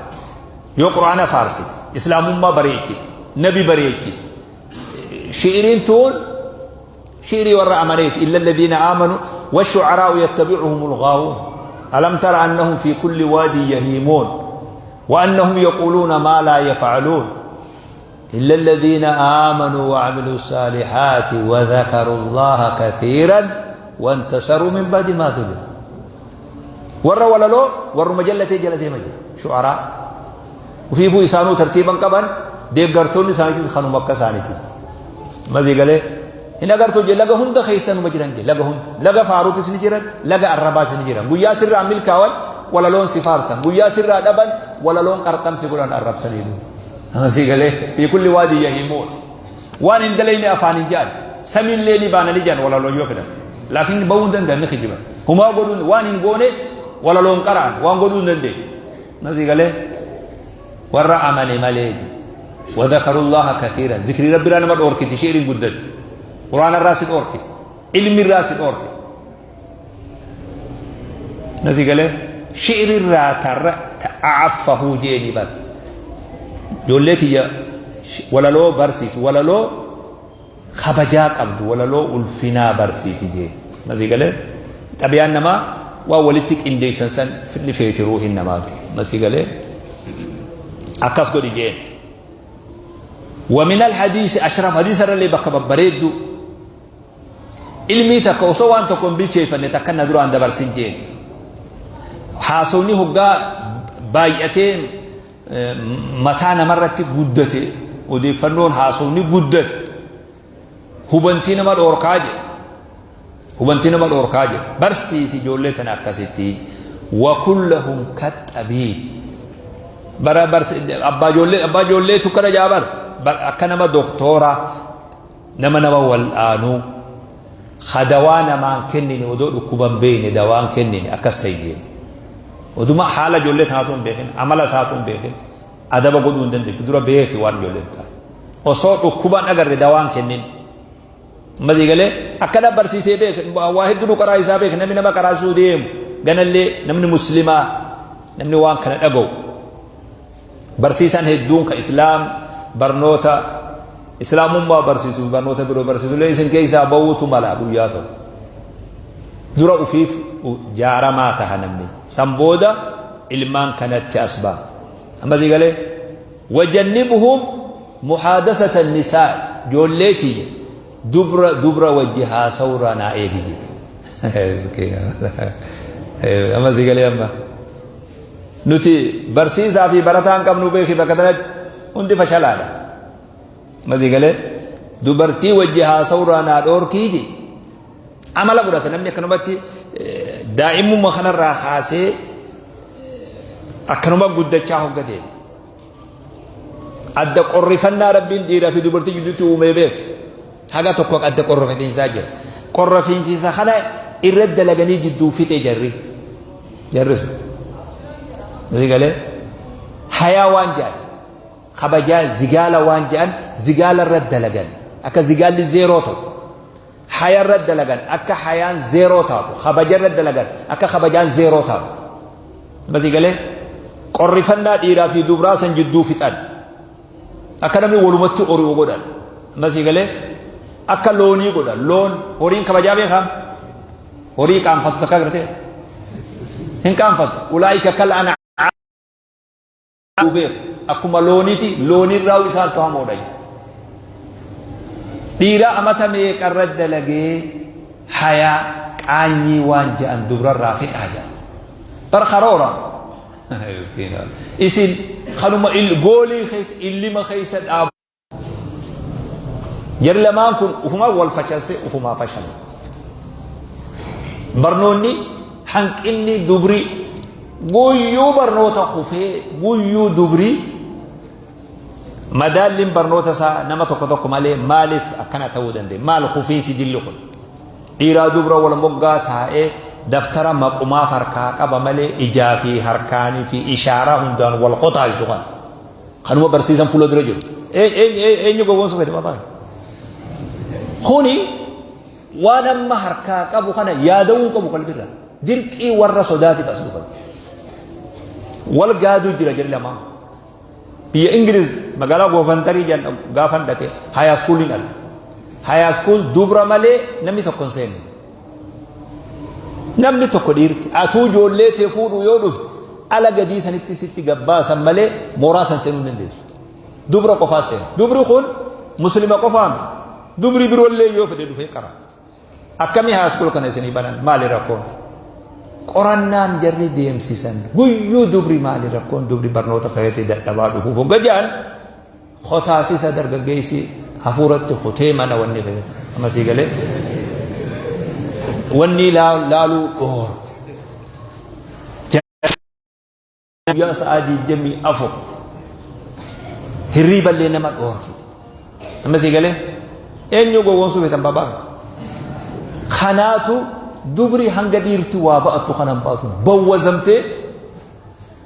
yoo quraana faarsite islaamummaa bareechite nabi bareechite shi'iriin tuun shi'irii warra amaneeti illa alladhiina aamanu washucaraa'u yattabi'uhum alghaawuun alam tara annahum fi kulli waadin yahiimuun wa annahum yaquuluuna maa laa yafcaluun إلا الذين آمنوا وعملوا الصالحات وذكروا الله كثيرا وانتصروا من بعد ما ظلموا warra walaloo warruma jallatee jala deema jira shu'araa ufiifuu isaanuu tartiiban qaban deeggartoonni isaaniitis kanuma akka isaaniiti mazii galee hin agartuu je laga hunda keessa numa jiran je laga hunda laga faaruutis ni jiran laga arrabaatis ni jiran guyyaa sirraa milkaawan walaloon si faarsan guyyaa sirraa dhaban walaloon qarxamsi godhan arrabsanii mazii galee fi kulli waadi yahimuun Waan hin dalayne afaaniin ja'an. Samiillee ni baana ni ja'an walaloon yoo fedhan. Laakiin bahuu hin danda'an ni kijiban. Humaa godhuun waan hin goone walaloon qara'an waan godhuu hin dandeenye. Nasii galee warra amane malee wadhakarullaha kathiiran zikrii rabbiraa nama dhoorkiti shi'riin guddatti. Quraana irraa si dhoorkiti. Ilmi irraa si dhoorkiti. Nasii galee shi'ri irraa tarra a'affahuu jeeni bar. Ijoollee tiyya walaloo barsiisi. Walaloo kabajaa qabdu, walaloo ulfinaa barsiisi jee. Masii galee xabiyaan namaa waan walitti qindeessan san ni feeti ruuhin namaatu. Masii galee akkas godhi jeen. ومن الحديث أشرف حديث irrallee bakka babbareeddu ilmii takka osoo waan tokko hin bilcheeffanne takka na duraan dabarsin jeen. Haasawni hoggaa baay'atee mataa namarratti guddate, odeeffannoon haasawni guddate hubantii nama dhoorkaa jedhe, hubantii nama dhoorkaa jedhe. Barsiisi ijoollee tana akkasitti. Wakullahum kaxabiib bara barsi abbaa ijoollee, abbaa ijoolleetu kana jaabar akka nama doktooraa, nama nama wal'aanuu ka dawaa namaan kennine, odoo dhukkuban beeyne dawaan kennine akkas ta'e jeen. Oduma haala ijoollee tanaatu hin beekin, amala isaatu hin beekin, adaba godhuu hin dandeessu. Dura beeki waan ijoolleen taate. Osoo dhukkuban agarre dawaan kennin. Masii galee akkana barsiisee beek, waa hedduu nu qaraa isaa beek. Namni nama qaraasuu deemu ganallee, namni muslimaa, namni waan kana dhaga'u, barsiisaan hedduun ka islaam barnoota islaamummaa barsiisuuf barnoota biroo barsiisullee isin keessaa ba'uutu mala. Guyyaa tokko dura ufiif jaaramaa taha namni, san booda ilmaan kanatti as ba'a. Ammasii galee wajannibhum muhaadasata nisaa, ijoollee tiyya dubra dubra wajji haasawurraa naa eegi jee. Ammasii galee amma nuti barsiisaa fi barataa hin qabnu, beeki, bakka tanatti hundi fashalaadha. Ammasii galee dubartii wajji haasawurraa naa dhoorkii jee. Amala godhata namni akkanumatti daa'imummaa kanarraa kaasee akkanuma guddachaa hoggatee. Adda qorrifannaa Rabbiin dhiiraa fi dubartii gidduutti uumee beeku. Haga tokko adda qorrifatiinsaa jira. Qorrafiinsiisa kana irra dalaganii jidduu fixe jarri. Jarri sun. Asii galee hayaa waan jedhan, kabajaa zigaala waan jedhan, zigaala irra dalagan akka zigaalli zeeroo ta'u. Haya irra dalagan akka hayaan zeeroo taatu. Kabaja irra dalagan akka kabajaan zeeroo taatu. Masii galee qorrifannaa dhiiraa fi dubraa san jidduu fixan. Akka namni walumatti ori'u godhan. Masii galee akka loonii godhan. Loon horiin kabajaa beekaa? Horii qaanfatu takka agartee? Hin qaanfatu. Ulaa'ika kal ana beeku. Akkuma looniiti, loonirraa isaan to'amoodha. Dhiira amata meeqarra dalagee hayaa qaanyii waan je'an dubrarraa fixaa jedhan. Bar karoora. Isin kanuma goolii keessa illima keessa dhaabu. Jarri lamaan kun ufumaa wal facalsee ufumaa fashale. Barnoonni hanqinni dubrii guyyuu barnoota kufee guyyuu dubrii madaalliin barnoota isaa nama tokko tokko malee maaliif akkana ta'uu danda'e? Maal kufiinsi dilli kun? Dhiiraa dubra wal moggaa taa'ee daftara maqumaaf harkaa qaba malee ijaa fi harkaanii fi ishaaraa hundaan wal qotaasisu kana. Kanuma barsiisan fuula dura jiru. Eenyu gowwoomsuu fedhe babaa? Kuni waan amma harkaa qabu kana yaadawuu qabu qalbirraa. Dirqii warra sodaatiif as dhufan. Wal gaaduu jira jedhi lamaan. Biyya Ingiliz magaalaa Goofantarii gaafan dhaqe hayaa iskuuliin arge. Hayaa iskuul dubra malee namni tokko hin seenne. Namni tokko dhiirti atuu ijoollee tee fuudhuu yoo dhufte ala gadii sanitti sitti gabbaasan malee mooraa san seenuu hin dandeessu. Dubra qofaa seena. Dubri kun muslima qofaa miti. Dubri biroollee yoo fedhe dhufee qara. Akkamii high school kana isinii banan? Maali rakkoon? Qorannaan jarri deemsisan guyyuu dubri maali rakkoon dubri barnoota keessatti dadhabaa dhufuuf hogga jedhan kotaasisa dargaggeessi hafuuratti kutee mana wanni keessatti amma sii galee wanni laaluu dhoorke. Guyyaa sa'aa 24 hirriiballee nama dhoorkite. Amma sii galee eenyu gowwoomsuu feetan babaa? Kanaatu dubri hanga dhiirti waa ba'attu kanan ba'atu bawwazamtee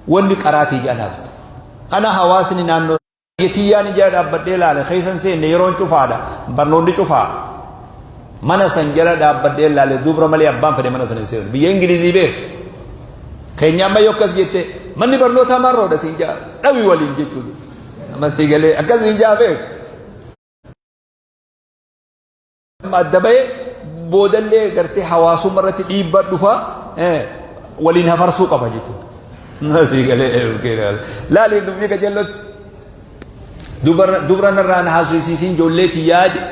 wanni qaraatii jedhan hafte. Kana hawaasni naannoo Tiyyaan ijaa dhaabbadhee laale, keessa hin seenne, yeroon cufaadha, barnoonni cufaa. Mana san jala dhaabbadhee laale, dubra malee abbaan fedhe mana sana hin seenu. Biyya Ingilizii beeku. Keenya amma yoo akkas jette, manni barnootaa marroodha siin jaa dhawi waliin jechuudha. Amma sii galee akkas siin jaa beeku. Adda bahee boodallee gartee hawaasummaa irratti dhiibbaa dhufa waliin hafarsuu qaba jechuudha. Asii galee laali dubbii qajeellotti dubra narraa na haasofsiisiin ijoollee tiyyaa jedhe.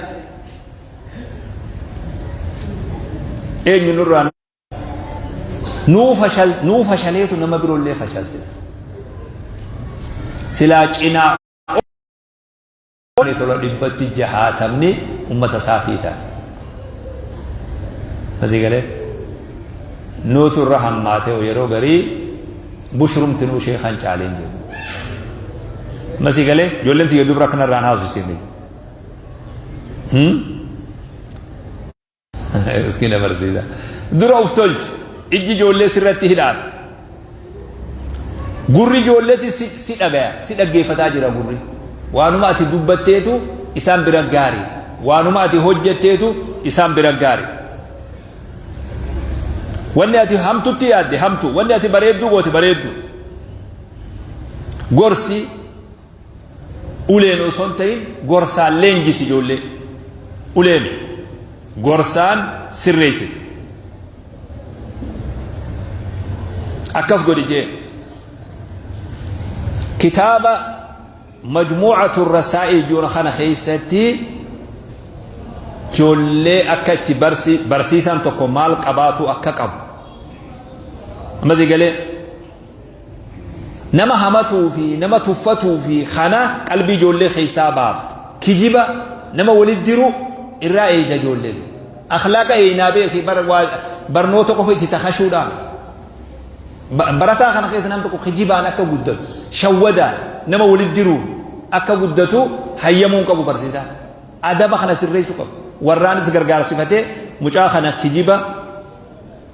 Eenyu nurraa nuu fashal nuu fashaleetu nama biroollee fashalsisa. Silaa cinaa tola dhibbatti jahaatamni ummata saafii ta'a. Asii galee nuutu irra hammaatee yeroo garii bushrumti nuu sheekan caaleen jedhu. Masii galee ijoolleen tiyya dubra akkanarraan haasofsiifne jedhu. Miskiina barsiisa. Dura uf tolchi. Ijji ijoollee sirratti hidhaadha. Gurri ijoolleeti si dhagaya, si dhaggeeffataa jira gurri. Waanuma ati dubbatteetu isaan bira gaari. Waanuma ati hojjetteetu isaan bira gaari. Wanni ati hamtutti yaadde hamtu, wanni ati bareedduu goote bareeddu. Gorsi Uleen osoo hin ta'in gorsaan leenjisi ijoollee. Uleen gorsaan sirreessiti. Akkas godhi jee. Kitaaba majmuucatu rasaa'il jiru kana keessatti ijoollee akka itti barsiisaan tokko maal qabaatu akka qabu. Amma galee Nama hamatuu fi nama tuffatuu fi kana qalbii ijoollee keessaa baafta. Kijiba nama walit diru irraa eeyda ijoollee. Akhlaaqa eeynaa beeki barnoota qofa itti takashuudhaan. Barataa kana keessa namni tokko kijibaan akka guddatu, shawwadaan nama walit diruun akka guddatu hayyamuu hin qabu barsiisaan. Adaba kana sirreessuu qaba. Warraanis gargaarsifatee mucaa kana kijiba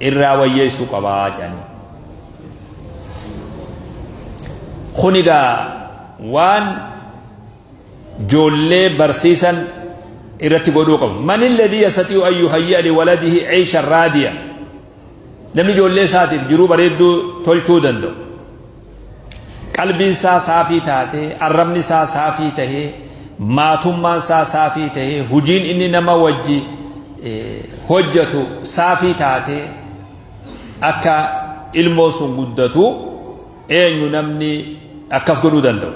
irraa wayyeessuu qaba jedhanii. Kun egaa waan joollee barsiisan irratti godhuu qabu. Man alladhii yastati'u an yuhayyi'a liwaladihi 'eyshan raadiya. Namni ijoollee isaatiif jiruu bareedduu tolchuu danda'u. Qalbiin isaa saafii taatee, arrabni isaa saafii tahee, maatummaan isaa saafii tahee, hujiin inni nama wajji hojjatu saafii taatee akka ilmoon sun guddatu eenyu namni akkas godhuu danda'u.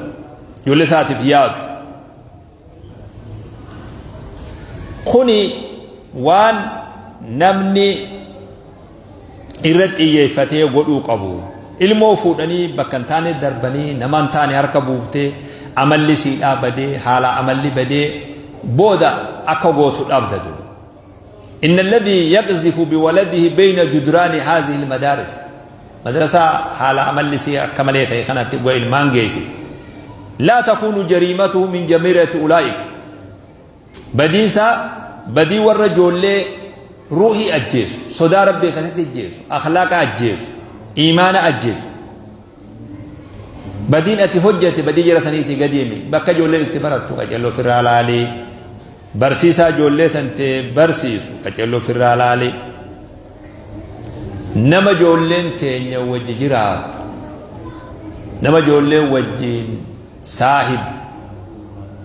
Ijoollee isaatiif yaadu. Kuni waan namni irratti xiyyeeffatee godhuu qabu. Ilmoo fuudhanii bakka hin taane darbanii nama hin taane harka buuftee amalli siidhaa badee haala amalli badee booda akka gootu dhabda duuba. Inna alladhii yaqzifu biwaladihi bayna judraani haadhihi almadaaris. Madrasaa haala amalli isii akka malee ta'e kanatti gwa ilmaan geessite. Laa takuunu jariimatuhu min jamiirati ulaa'ika. Badiin isaa badii warra ijoollee ruuhii ajjeesu, sodaa Rabbii keessatti ajjeesu, akhlaaqa ajjeesu, iimaana ajjeesu. Badiin ati hojjete badii jara saniitii gadiimi. Bakka ijoolleen itti barattu qaceelloo ofirraa laalii. Barsiisaa ijoollee tantee barsiisu qaceelloo ofirraa laalii. Nama ijoolleen teenya wajji jiraatu, nama ijoolleen wajjiin saahib,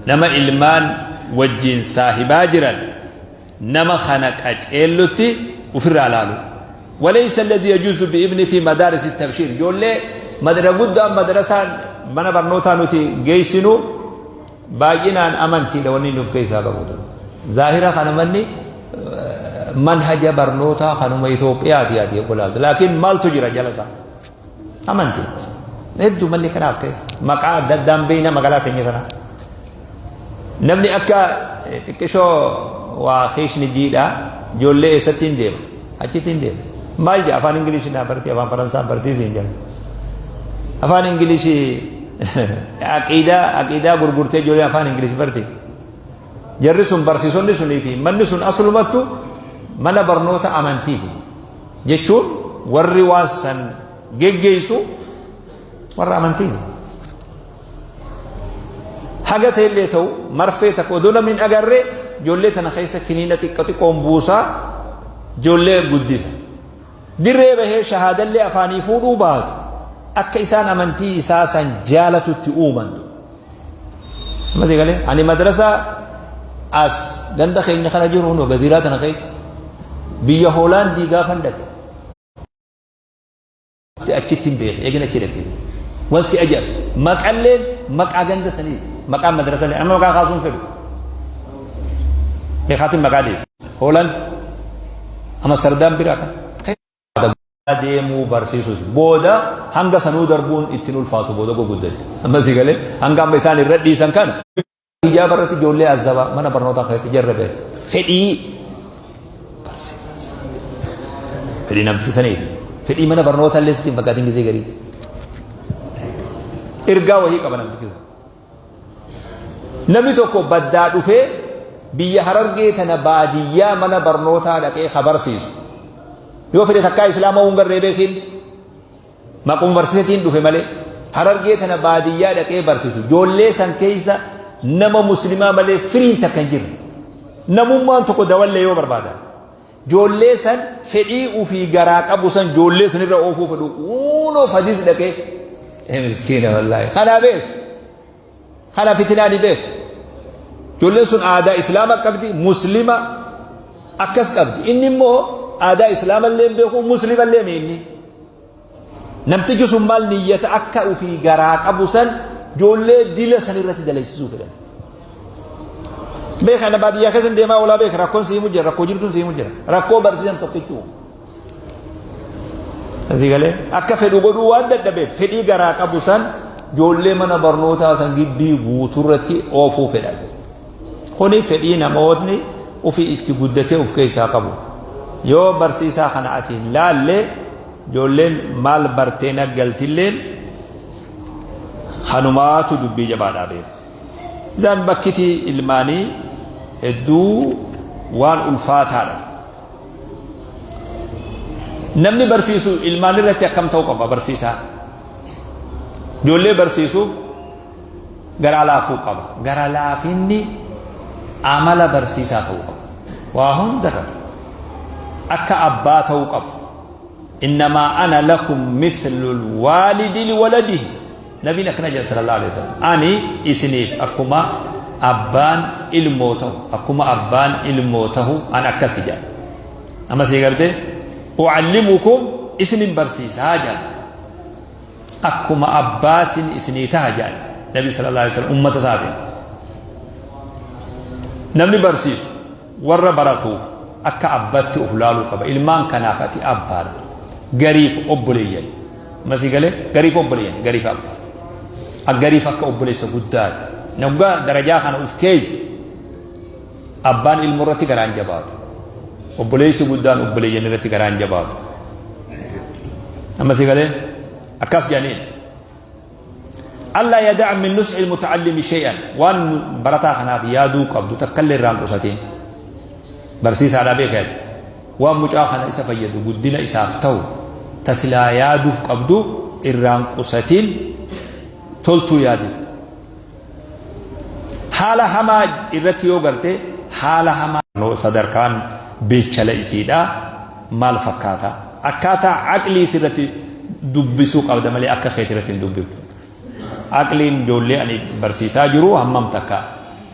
nama ilmaan wajjiin saahibaa jiran nama kana qaceellutti ufirraa laalu. Walaysa alladhi yajuuzu bi'ibni fi madaaris tabshiir. Ijoollee madara guddaan madarasaan mana barnootaa nuti geessinu Baay'inaan amantiidha wanni inni of keessaa qabu. Zaahira kana manni manhaja barnootaa kanuma Itoophiyaati ati yogguu ilaaltu. Laakiin maaltu jira jala isaa? Amantii. Hedduu manni kanaas keessa. Maqaa adda addaan beeyna magaalaa teenya tanaa. Namni akka xiqqishoo waa kiishni jiidhaa ijoollee eessatti hin deema? Achitti hin deema. Maal jedha afaan Ingilishii naa bartee afaan Faransaa bartee siin jedha. Afaan Ingilishii aqiidaa aqiidaa gurgurtee ijoolleen afaan Ingilish barte. Jarri sun barsiisonni sunii fi manni sun aslumattu mana barnoota amantiiti. Jechuun warri waan san geggeessu warra amantiiti. Haga ta'ellee ta'u marfee takka odoo namni hin agarre ijoollee tana keessa kiniina xiqqo xiqqoon buusaa ijoollee guddisa. Dirree bahee shahaadallee afaanii fuudhuu baatu akka isaan amantii isaa san jaalatutti uuman. Amma galee ani madrasaa As ganda keenya kana jiru hunoo gaziiraa tana keessa biyya Hoolaandii gaafan dhaqe achitti hin beeke eegin achi dhaqe. Wan si ajaa'ibsu maqalleen maqaa ganda sanii maqaan madrasallee amma maqaa kaasuun fedhu beekaatiin maqaa deesse. Hoolaand Amasterdam bira kan deemuu barsiisuus booda hanga sanuu darbuun ittiin ulfaatu booda gurguddate. Amma si galee hanga amma isaan irra dhiisan kana. Hijaaba irratti ijoollee azabaa mana barnootaa keessatti jarra beete. Fedhii fedhii namtichi saniiti. Fedhii mana barnootaa illee sitti hin fakkaatin gisee garii. Ergaa wahii qaba namtichi sun. Namni tokko baddaa dhufee biyya Harargee tana baadiyyaa mana barnootaa dhaqee ka barsiisu. Yoo fedhe takkaa islaama hin garree beekin maquma barsiisatiin dhufe malee Harargee tana baadiyyaa dhaqee barsiisu. Ijoollee san keessa nama muslimaa malee firiin takka hin jirre. Namummaan tokko dawallee yoo barbaadan. Joollee san fedhii ufii garaa qabu san joollee sanirra oofuu fedhu uunoo fadis dhaqee ee miskiina wallaahi kanaa beeku kana fitinaa ni beeku joolleen sun aadaa islaama qabdi muslima akkas qabdi inni immoo aadaa islaama illee hin beeku muslima illee mi inni Namtichi sun maal niyyata akka ufii garaa qabu san ijoollee dila san irratti dalaysisuu fedhan. Beeka na baadiyyaa keessa deemaa oolaa beeka rakkoon si himu jira rakkoo jirtuun si himu jira rakkoo barsiisan tokkichuu. Asii galee akka fedhu godhuu waan dadhabeef fedhii garaa qabu san ijoollee mana barnootaa san gibbii guutuurratti oofuu fedhan. Kuni fedhii namootni ufii itti guddatee uf keessaa qabu. Yoo barsiisaa kana ati hin laalle ijoolleen maal bartee naggaltilleen kanumaatu dubbii jabaadhaa beeku. Isaan bakkiti ilmaanii hedduu waan ulfaataadha. Namni barsiisu ilmaan irratti akkam ta'uu qaba barsiisaa? Ijoollee barsiisuuf garaa laafuu qaba. Gara laafinni amala barsiisaa ta'uu qaba. Waa hundarratti akka abbaa ta'uu qaba. Innamaa ana lakum mithlul waalidi liwaladihi. Nabiin akkana jedha sallallahu alaihi wasallam. Ani isiniif akkuma abbaan ilmoo ta'u akkuma abbaan ilmoo ta'u an akkasi jedha. Amma sii gartee ucallimukum isinin barsiisaa jedha. Akkuma abbaatin isinii taha jedhan Nabi sallallahu alaihi wasallam ummata isaatiin. Namni barsiisu warra baratuuf akka abbatti of laaluu qaba. Ilmaan kanaaf ati abbaadha. Gariif obboleeyyan. Masii galee gariif obboleeyyan gariif abbaadha. Gariif akka obboleessa guddaati. Naggaa darajaa kana of keessa abbaan ilmoo irratti garaan jabaatu. Obboleessi guddaan obboleeyyan irratti garaan jabaatu. Amma si galee akkas jedhaniin. Allaa yada'a min nus'i muta'allimi shay'an waan barataa kanaaf yaaduu qabdu takkallee irraa hin qusatiin. Barsiisaadhaa beekaati. Waan mucaa kana isa fayyadu guddina isaaf ta'u tasilaa yaaduuf qabdu irraa hin qusatiin toltuu yaadin. Haala hamaa irratti yoo garte haala hamaa. Sadarkaan bilchala isiidhaa maal fakkaata? Akkaataa aqlii sirratti dubbisuu qabda malee akka keeti irratti hin dubbiftu. Aqliin ijoollee ani barsiisaa jiru hammam takka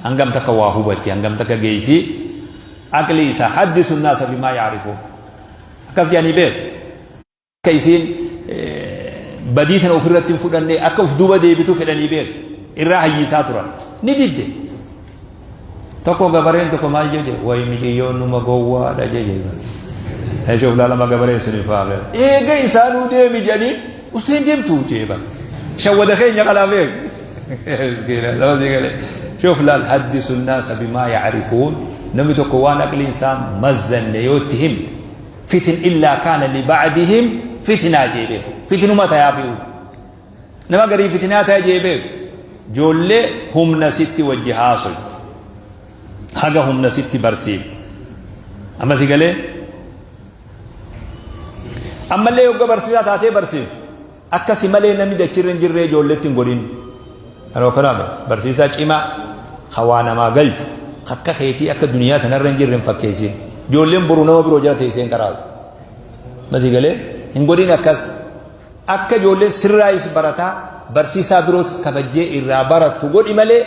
hangam takka waa hubatti hangam takka geessi aqlii isaa haddisu naasa bimaa yaarifuun akkas jedhanii beeku. Akka isiin badii tana ofirratti hin fudhanne akka of duuba deebitu fedhanii beeku. Irraa hayyisaa turan. Ni didde. Tokko gabareen tokko maal jedhe wayi miciyyoon numa gowwaadha jedhe. Eeshuuf laalama gabareen sun faame. Eega isaanuu deemi jedhanii usteen deemtu jee bara. Shawwada keenya kanaa beeku. Miskiina nama sii galee. Shuuf laal haddisu naasa bimaa yacrifuun namni tokko waan aqliin isaa mazzanne yoo itti himte fitin illaa kaana liba'dihim fitinaa jee beeku fitinuma tayaafi nama garii fitinaa taya jee beeku joollee humna sitti wajji haasoy haga humna sitti barsiifte amma si galee ammallee yogga barsiisaa taatee barsiifte Akka si malee namni dachirra hin jirree ijoolletti hin godhin. Kanoo kanaaf barsiisaa cimaa ka waa namaa galchu akka keetii akka duniyaa tanarra hin jirre hin fakkeessin. Ijoolleen boru nama biroo jala teessee hin qaraatu. Masii galee hin godhin akkas. Akka ijoolleen sirraayis barataa barsiisaa birootis kabajjee irraa barattu godhi malee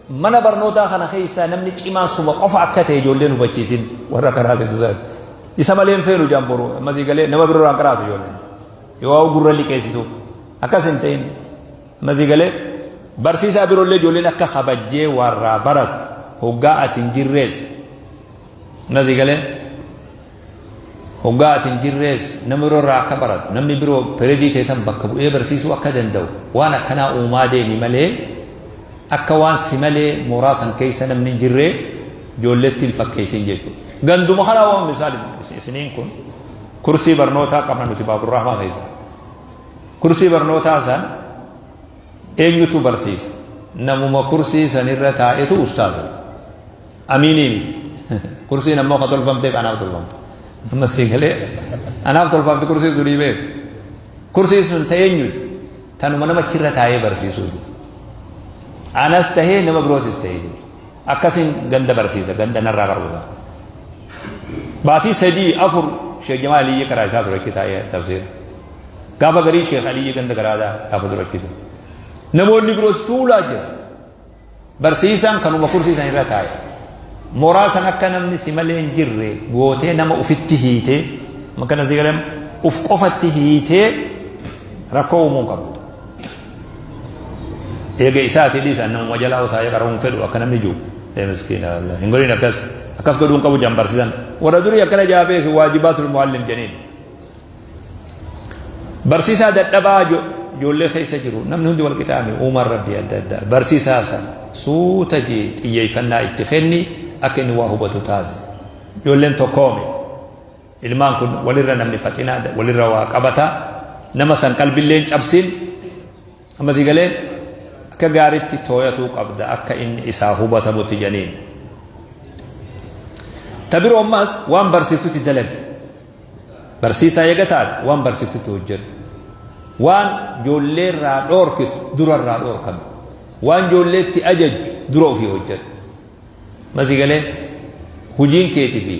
Mana barnootaa kana keessaa namni cimaan suma qofa akka ta'e ijoolleen hubachiisin warra karaasitu san. Isa malee hin feenu jaan boru ammasii galee nama biroo irraan qaraatu ijoolleen. Yoo waa gurra liqeessitu akkas hin ta'in ammasii galee barsiisaa biroollee ijoolleen akka kabajjee warraa baratu hoggaa ati hin jirrees ammasii galee Hoggaa ati hin jirrees nama biroo irraa akka baratu, namni biroo peredii tee san bakka bu'ee barsiisuu akka danda'u waan akkanaa uumaa deemi malee akka waan si malee mooraa san keessa namni hin jirree ijoolletti hin fakkeessin jechuudha. Ganduma kanaa waan misaali isiniin kun kursii barnootaa qabna nuti Baaburrahmaa keessa. Kursii barnootaa san eenyutu barsiisa? Namuma kursii sanirra taa'etu ustaaza. Amiinii miti. Kursiin ammoo ka tolfamteef anaaf tolfamte. Amma sii galee anaaf tolfamte kursiin sunii beeku. Kursiin sun ta eenyuti? Tanuma nama achirra taa'ee barsiisuuti. Anas tahee nama birootis tahee jechuudha. Akkasiin ganda barsiisa ganda narraa qaruudha. Baatii 3 4 Sheekh Jamaal Aliyyii karaa isaa ture achi taa'ee tafsiira. Gaafa garii Sheekh Aliyyii ganda garaadaa gaafa dura achi ture. Namoonni biroos tuulaa jira. Barsiisaan kanuma kursii san irra taa'e. Moraa san akka namni si malee hin jirre gootee nama ufitti hiitee makana si galee uf qofatti hiitee rakkoo uumuu hin qabdu. Eega isaati dhiisa namuma jalaa taa'ee qara'uu hin fedhu akka namni jiru. Ee miskiina wallahi hin godhin akkas akkas godhuu hin qabu jan barsiisan. Warra durii akkana jaa beeki waajibaatul muallim janiin. Barsiisaa dadhabaa ijoollee keessa jiru namni hundi wal qixaami uumaan rabbii adda addaa barsiisaa san suuta jee xiyyeeffannaa itti kenni akka inni waa hubatu taasisa. Ijoolleen tokkoomi ilmaan kun walirra namni faxinaa walirra waa qabata nama san qalbillee hin cabsin amma sii galee akka gaaritti tooyatuu qabda akka inni isaa hubatamutti janiin. Ta biroo ammaas waan barsiiftutti dalagi. Barsiisaa eega taate waan barsiiftutti hojjedhu. Waan ijoollee irraa dhoorkitu dura irraa dhoorkami. Waan ijoolleetti ajajju dura ofii hojjedhu. Masii galee hujiin keeti fi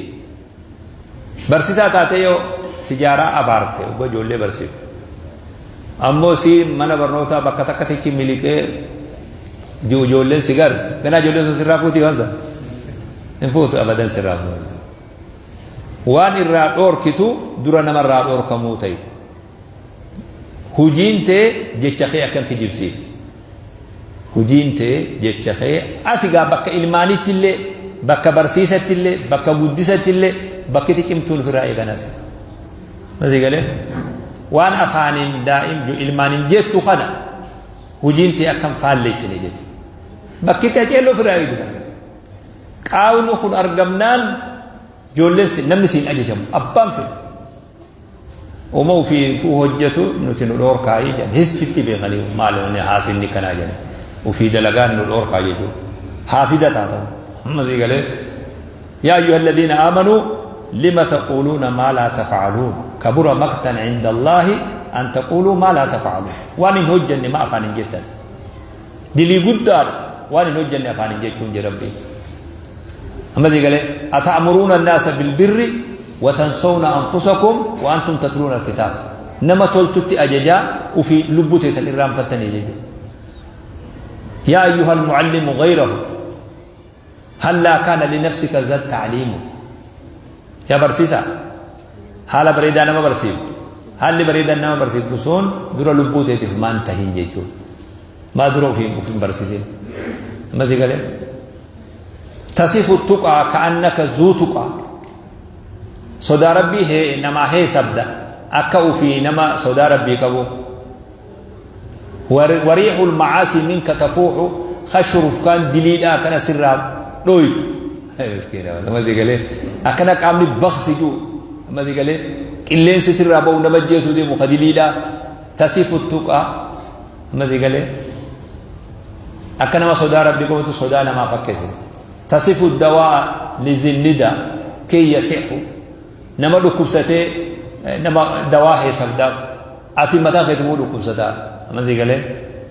barsiisaa taatee yoo sijaaraa abaarte ogga ijoollee barsiiftu. Ammoo si mana barnootaa bakka takka tichi miliqee ji'u ijoolleen si garte. Ganaa ijoolleen sun sirraa fuutii waan sana. Hin fuutu abadan sirraa fuutu. Waan irraa dhoorkitu dura nama irraa dhoorkamuu ta'i. Hujiin tee jecha kee akka hin kijibsiifne. Hujiin tee jecha kee asi gaa bakka ilmaanitti illee, bakka barsiisatti illee, bakka guddisatti illee bakki cimtuun ofirraa eegan asi. Asii galee waan afaaniin daa'im ilmaaniin jettu kana hujiin tee akka hin faalleessine jechuudha. Bakki qaceelloo ofirraa eegu kana. Qaawni kun argamnaan ijoolleen namni siin ajajamu abbaan fedhe. Uma ufiifuu hojjatu nuti nu dhoorkaayii jedhan histitti beekanii maali wanni haasinni kanaa jedhan ufii dalagaan nu dhoorkaa jechuudha. Haasida taatamu. Amma sii galee yaa ayyuha alladhiina aamanuu lima taquuluuna maa laa tafcaluun kabura maqtan cinda allaahi an taquuluu maa laa tafcaluun waan hin hojjanne ma afaan hin jettan. Dilii guddaadha waan hin hojjanne afaaniin jechuun jedhe Rabbiin. Amma sii galee ata'muruuna annaasa bilbirri wa tansawna anfusakum wa antum tatluuna alkitaab. Nama toltutti ajajaa ufii lubbuu teessan irraanfattanii jechuudha. Yaa ayyuhal muallimu ghayrahu hallaa kaana linafsika za ta'liimu. Yaa barsiisaa haala bareedaa nama barsiiftu haalli bareedaan nama barsiiftu sun dura lubbuu teetiif maan tahin jechuudha. Maa dura ofiin of hin barsiisin. Amma si galee. Tasifu tuqaa ka'annaka zuu tuqaa. Sodaa rabbii hee namaa heesabda akka ofii nama sodaa rabbii qabu. Wariixul macaasii minka tafuuxu khashurufkaan diliidhaa akkana sirraa dhooytu. Miskiina amma si galee akkana qaamni baqsi jiru amma si galee qilleensi sirraa ba'u nama jeesuu deemu ka diliidhaa tasifu tuqaa Amma sii galee? Akka nama sodaa Rabbii qabutti sodaa namaa fakkeessite. Tasifu dawaa lizinnida kee yasihu nama dhukkubsatee nama dawaa heesabdaaf ati mataa keetimuu dhukkubsataa. Amma sii galee?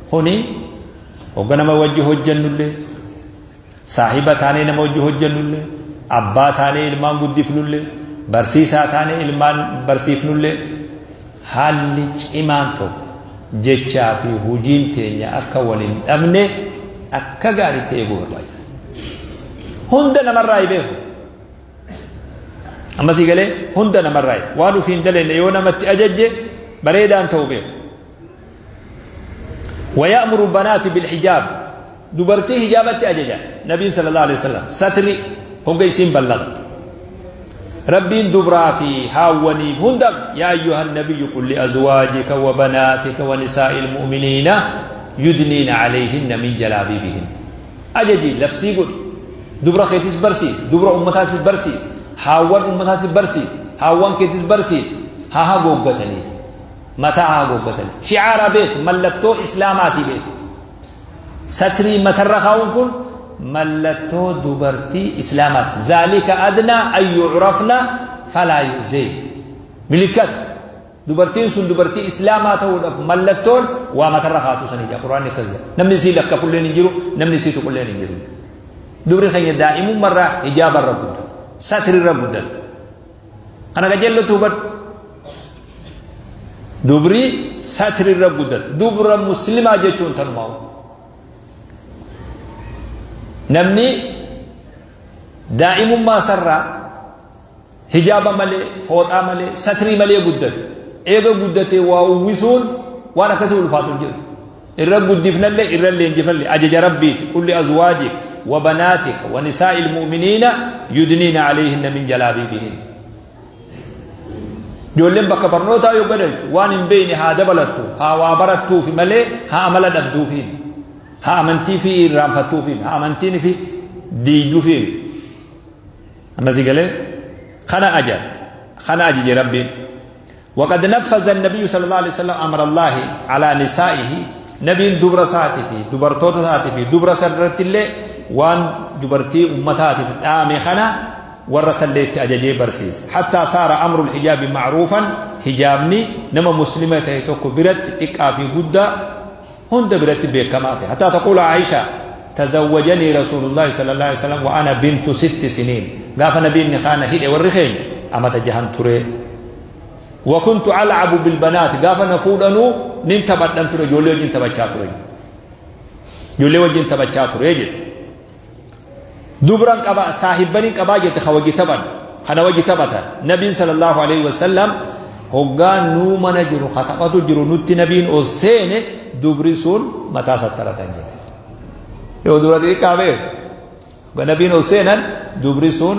Kuni hogga nama wajji hojjannullee Saahiba taanee nama wajji hojjannullee, abbaa taanee ilmaan guddifnullee, barsiisaa taanee ilmaan barsiifnullee haalli cimaan tokko jechaa fi hujiin teenya akka wal hin dhabne Akka gaariitti eeguu barbaachisa. Hunda namarraa hin beeku. Amma sii galee hunda namarraa waan ofii hin dalenne yoo namatti ajajje bareedaan ta'u beeku. ويأمر البنات بالحجاب دبرتي حجابتي أججا نبي صلى الله عليه وسلم ستري هم قيسين بلغ ربين دبرا في هاوني هندق يا أيها النبي قل لأزواجك وبناتك ونساء المؤمنين يدنين عليهن من جلابيبهن أججي لفسي قل دبرا خيتس برسيس دبرا أمتاتس برسيس هاوان أمتاتس برسيس هاوان كيتس برسيس ها ها قوقتني Mataa haa haguuggatanii. Shi'aara beeku, mallattoo Islaamaati beeku. Satrii matarra kaa'uun kun mallattoo dubartii Islaamaati. Zaalika adnaa an yu'rafna falaa yu'zeyn. Milikkata. Dubartiin sun dubartii Islaamaa ta'uudhaaf mallattoon waa matarra kaa'atu sanii jedha. Qur'aanni akkas jedha. Namni isii lakkafulleen hin jiru, namni isii tuqulleen hin jiru. Dubri keenya daa'imummarraa hijaabarra guddata. Satrirra guddata. Kana qajeellotti hubadhu. Dubri satri irra guddate. Dubra muslimaa jechuun tanumaa. Namni daa'imummaa isarraa hijaaba malee, fooxaa malee, satrii malee guddate. Eega guddatee waa uwwisuun waan akkasii ulfaatu hin jiru. Irra guddifnallee irra leenjifnallee ajaja Rabbiiti. Qul li azwaajika wa banaatika wa nisaa'il mu'miniina yudniina alayhinna min jalaabiibihin. Ijoolleen bakka barnootaa yoo gadaltu waan hin beekne haa dabalattu, haa waa barattuufi malee haa amala dhabduufi, haa amantii fi irraanfattuufi, haa amantiin fi diiduufi. Amma si galee kana aja kana ajaje Rabbiin. Waqad naffaza nabiyyu sallallahu alaihi wasallam amra Allaahi alaa nisaa'ihi nabiin dubra isaatii fi dubartoota isaatii fi dubra isa irratti illee waan dubartii ummataatiif dhaame kana warra isallee itti ajajee barsiise. Hattaa saara amrul hijaabi ma'ruufan hijaabni nama muslima ta'e tokko biratti xiqqaa fi guddaa hunda biratti beekamaa ta'e. Hattaa taquula Aisha tazawwajanii rasuulullaahi sallallahu alaihi wasallam wa ana bintu sitti siniin gaafa nabiin nikaana hidhe warri keenya amata jahan ture. Wa kuntu al'abu bil banaat gaafa na fuudhanuu nin taphadhan ture ijoollee wajjin taphachaa ture. Ijoollee wajjin taphachaa ture jedhe. Dubran qaba saahibbanin qabaa jette ka wajji taphan kana wajji taphatan nabiin sallallahu alaihi wasallam hoggaa nuu mana jiru ka taphatu jiru nutti nabiin ol seene dubri sun mataa sattaratan jedhe. Yoo dubra xixiqqaa beeku hoggaa nabiin ol seenan dubri sun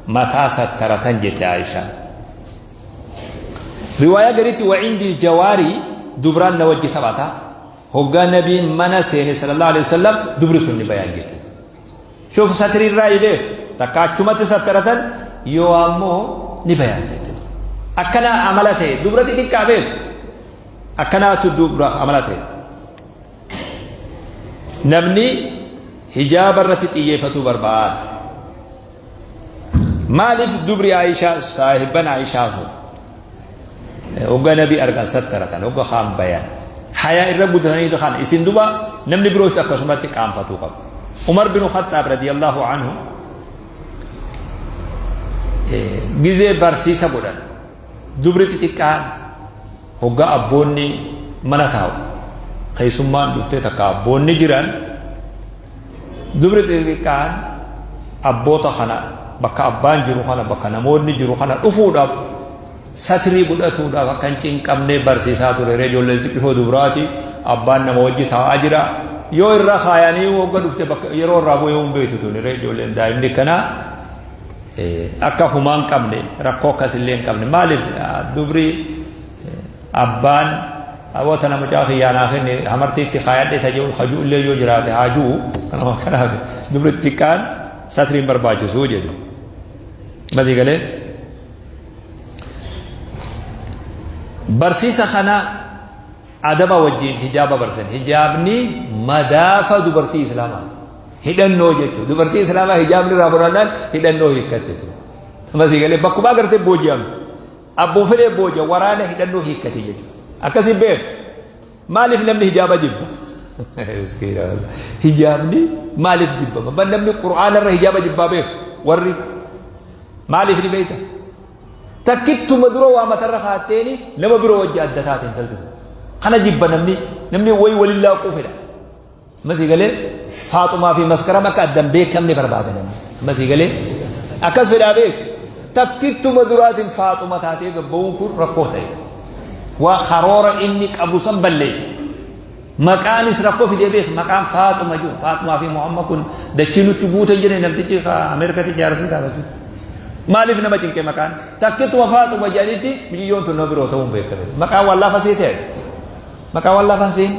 mataa sattaratan jette Aishaan. Riwaayaa garitti wa indii jawaarii dubraan na wajji taphata Hoggaa Nabiin mana seene sallallahu alaihi wasallam dubri sun ni bayan jette. Shuf satri irraa beeku takka achumatti sattaratan yoo ammoo ni bayan jette. Akkana amala ta'e dubra xixiqqaa beeku akkanaatu dubraaf amala ta'e. Namni hijaaba irratti xiyyeeffatuu barbaada. Maaliif dubri Aishaa saahibban Aishaa sun hogga nabi argan sattaratan hogga kaan bayan hayaa irra guddataniitu kana isin duba namni biroos akkasumatti qaanfatuu qabu. Umar bin Khattaab radiyallahu anhu gizee barsiisa godhan dubri xixiqqaan hogga abboonni mana taa'u keessummaan dhuftee takka abboonni jiran Dubri xixiqqaan abboota kana bakka abbaan jiru kana bakka namoonni jiru kana dhufuudhaaf satrii godhatuudhaaf akka hin cinqamne barsiisaa ture. Ree ijoollee xixiqqoo dubraati abbaan nama wajji taa'aa jira. Yoo irra kaayanii wagga dhufte bakka yeroo irraa bu'ee hin beektu tuni ree ijoolleen daa'imni kanaa akka humaa hin qabne rakkoo akkasillee hin qabne maaliif dubri Abbaan aboo tana mucaa kiyyaa naa kenni hamartii itti kaayadhe ta jedhu ka ju'ullee yoo jiraate haa ju'u kanuma kanaaf dubri xixiqqaan satriin barbaachisu jedhu. Masii galee barsiisa kana adaba wajjiin hijaaba barsiisan. Hijaabni madaafa dubartii islaamaa hidhannoo jechuudha. Dubartii islaamaa hijaabni irraa fudhannaan hidhannoo hiikkatte. Masii galee bakkuma agartee booji'amte. Abbuma fedhee booja waraana hidhannoo hiikkate jechuudha. Akkasiin beeku. Maaliif namni hijaaba jibba? Miskiina wallah. Hijaabni maaliif jibbama? Ban namni Qur'aana irra hijaaba jibbaa beeku. Warri maaliif ni beekta? Takkittuma dura waa matarra kaatteeni nama biroo wajji adda taate intalti sun. Kana jibba namni namni wayi waliin laaquu fedha. Amma sii galee Faaxumaa fi Maskaram akka addan beekamne barbaada namni. Amma sii galee akkas fedhaa beek. Takkittuma duraatiin Faaxuma taatee gabba'uun kun rakkoo ta'e. Waa karoora inni qabu san balleessa. Maqaanis rakkoo fidee beek. Maqaan Faaxuma jiru. Faaxumaa fi Muhammad kun dachii nutti guutan jedhe namtichi Ameerikatti jaarsi gaafatu. Maaliif nama cinqe maqaan? Takkittuma Faaxuma jedhanitti miciyyoon tun nama biroo ta'uun beekame. Maqaan waan laafa see ta'e. Maqaan waan laafa seen.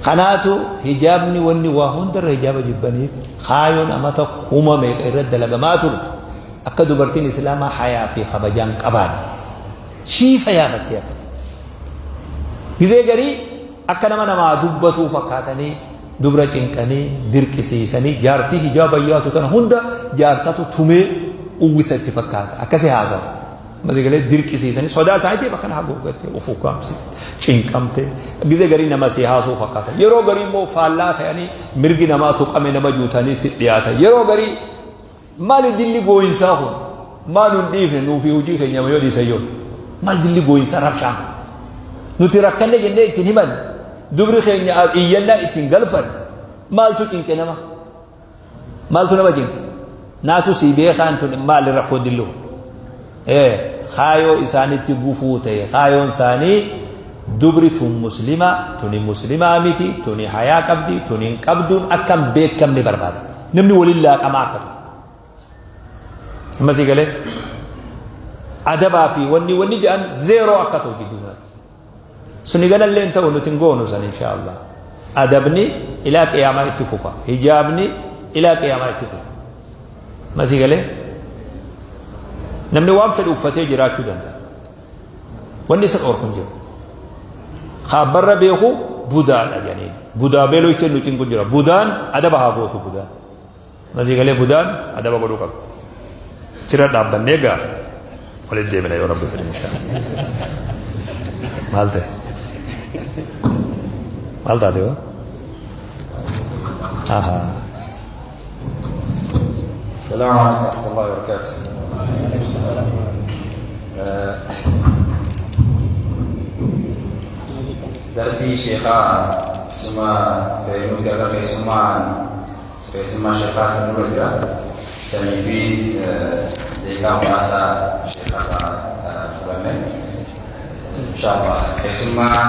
Kanaatu hijaabni wanni waa hundarra hijaaba jibbaniif kaayoon amata kuma meeqa irra dalagamaa turte akka dubartiin islaamaa hayaa fi kabajaan qabaanne shiifa yaafattee akka ta'e. Gizee garii akka nama namaa dubbatuu fakkaatanii dubra cinqanii dirqisiisanii jaartii hijaaba yaatu tana hunda jaarsatu tumee uwwisa itti fakkaata akkasi haasawa. Amma galee dirqisiisanii sodaa isaaniitiif akkana haguuggattee of ukkaamsite cinqamte gizee garii nama si haasuu fakkaata. Yeroo garii immoo faallaa ta'anii mirgi namaa tuqame nama juutanii si dhiyaatan. Yeroo garii maali dilli gooyinsaa kun maal nun dhiifne nuufi hojii keenya yoo dhiisan yoo maal dilli gooyinsaa rabshaan kun nuti rakkanne jennee ittiin himan dubri keenya iyyannaa ittiin galfan maaltu cinqe nama Maaltu nama cinqe? Naatu sii beekaan tun maali rakkoon dilli kun? Ee kaayoo isaanitti gufuu ta'e kaayoon isaanii dubri tun muslima tuni muslimaa miti tuni hayaa qabdi tuni hin qabduun akka hin beekamne barbaada. Namni waliin laaqamaa akka ta'u. Amma sii galee adabaa fi wanni wanni jedhan zeeroo akka ta'u gidduu kanatti. Suni ganallee hin ta'u nuti hin goonu san insha Allah. Adabni ilaa qiyaamaa itti fufa. Hijaabni ilaa qiyaamaa itti fufa. Masii galee namni waan fedhe uffatee jiraachuu danda'a. Wanni isa dhorku hin jiru. Kaabbarra beeku budaadha jedhaniin. Budaa beeloo ittiin nuti hin jira. Budaan adaba haa gootu budaan. Masii galee budaan adaba godhuu qaba. Achirra dhaabbannee gaa walitti deebina yoo rabbi fedhe inshaa Maal ta'e? Maal taate yoo? Ahaa. السلام عليكم ورحمة الله وبركاته. درسي شيخا ثم بينوت ثم Keessummaa sheekhaatu nurra jira. Sanii fi daqiiqaa muraasa sheekharraa fudhanne. Inshallah keessummaa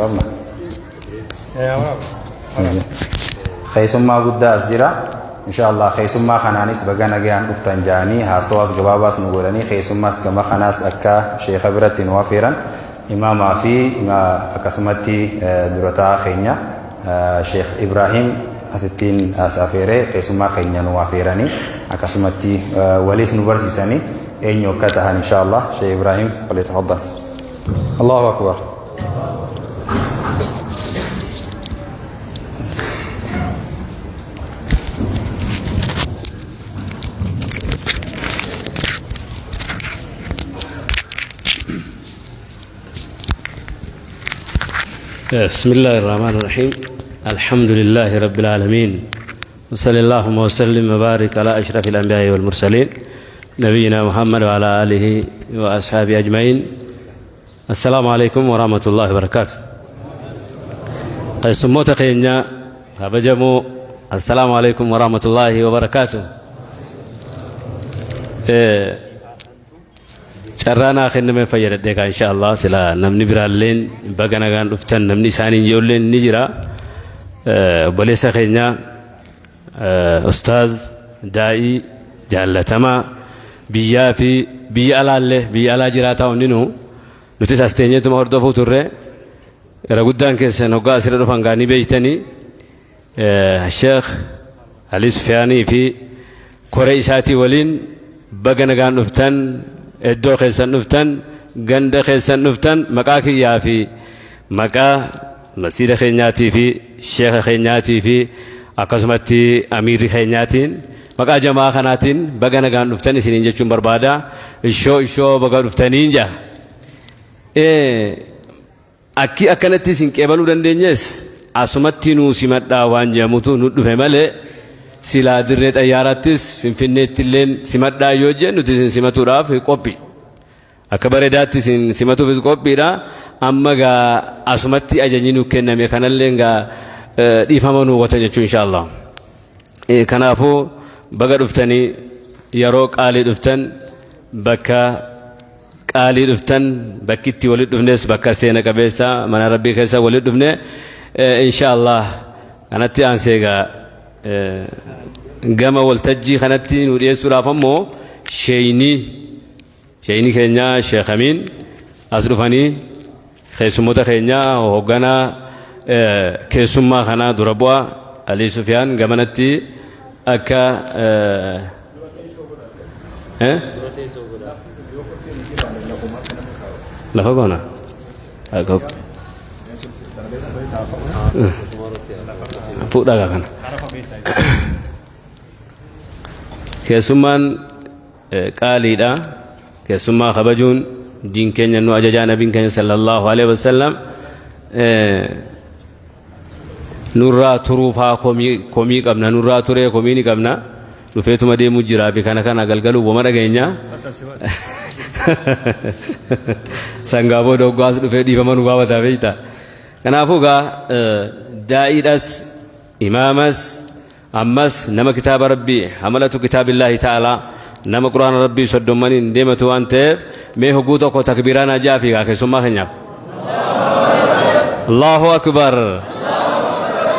Rabna. Keessummaa guddaa as jira. Inshallah keessummaa kanaanis baga nagayaan dhuftan ja'anii haasawaas gabaabaas nu godhanii keessummaas gama kanaas akka sheekha biratti nu afeeran Imaamaa fi akkasumatti dura taa'aa keenya Sheekh Ibraahim asittiin as afeeree keessummaa keenya nu afeeranii akkasumatti waliis nu barsiisanii eenyu akka tahan insha Allah Sheekh Ibraahim falyatafaddal. Allahu akbar. بسم الله الرحمن الرحيم الحمد لله رب العالمين وصلى اللهم وسلم وبارك على أشرف الأنبياء والمرسلين نبينا محمد وعلى آله وأصحابه أجمعين السلام عليكم ورحمة الله وبركاته قيسموتا قينيا كبجمو السلام عليكم ورحمة الله وبركاته إيه Carraa naa kennameen fayyadadhee kaa insha Allah silaa namni biraalleen baga nagaan dhuftan namni isaaniin ijoolleen ni jira. Obboleessa keenya ustaaz daa'ii jaallatamaa biyyaa fi biyya alaallee biyya alaa jiraataa hundinuu nutis as teenyeetuma hordofuu turre irra guddaan keessan hoggaa asirra dhufan gaa ni beeytanii Sheekh Alii Sufiyaanii fi koree isaatii waliin baga nagaan dhuftan, iddoo keessan dhuftan, ganda keessan dhuftan, maqaa kiyyaa fi maqaa masiida keenyaatii fi sheekha keenyaatii fi akkasumatti amiirri keenyaatiin maqaa jamaa kanaatiin baga nagaan dhuftan isiniin jechuun barbaada. Ishoo ishoo baga dhuftaniin jaa. Akki akkanatti isin qeebaluu dandeenyes asumatti nuu simadhaa waan jedhamutu nu dhufe malee silaa dirree xayyaarattis Finfinneetti illeen simadhaa yoo jennu nuti isin simatuudhaaf qophii. Akka bareedaatti isin simatuufis qophiidha. Amma gaa asumatti ajajni nu kenname kanallee gaa dhiifama nu gootan jechuu insha Allah. Kanaafuu baga dhuftanii, yeroo qaalii dhuftan, bakka qaalii dhuftan, bakki itti walitti dhufnes bakka seena qabeessa mana rabbii keessa walitti dhufne insha Allah. Kanatti aansee egaa gama waltajjii kanatti nu dhiyeessuudhaaf ammoo sheeyni keenya Sheekh Amiin as dhufanii keessummoota keenya hoogganaa keessummaa kanaa dura bu'aa Alii Sufiyaan gamanatti akka lafa goona. Fuudhaa kana. Keessummaan qaaliidha. Keessummaa kabajuun diin keenya nu ajajaa. Nabiin keenya sallallahu alaihi wasallam nurraa turuufaa komii qabna, nurraa turee komii ni qabna, dhufeetuma deemuu jiraa fi kana kana galgaluu wama dhageenya. Sangaa booda hoggaas dhufee dhiifama nu gaafataa beekta. Kanaafuu gaa daa'iidhas, imaamas, ammas nama kitaaba rabbii hamalatu kitaabillaahi ta'aalaa, nama quraana rabbii soddommaniin deematu waan ta'eef, mee hogguu tokko takbiiraa naa ja'a fi gaa keessummaa keenyaaf. Allahu akbar,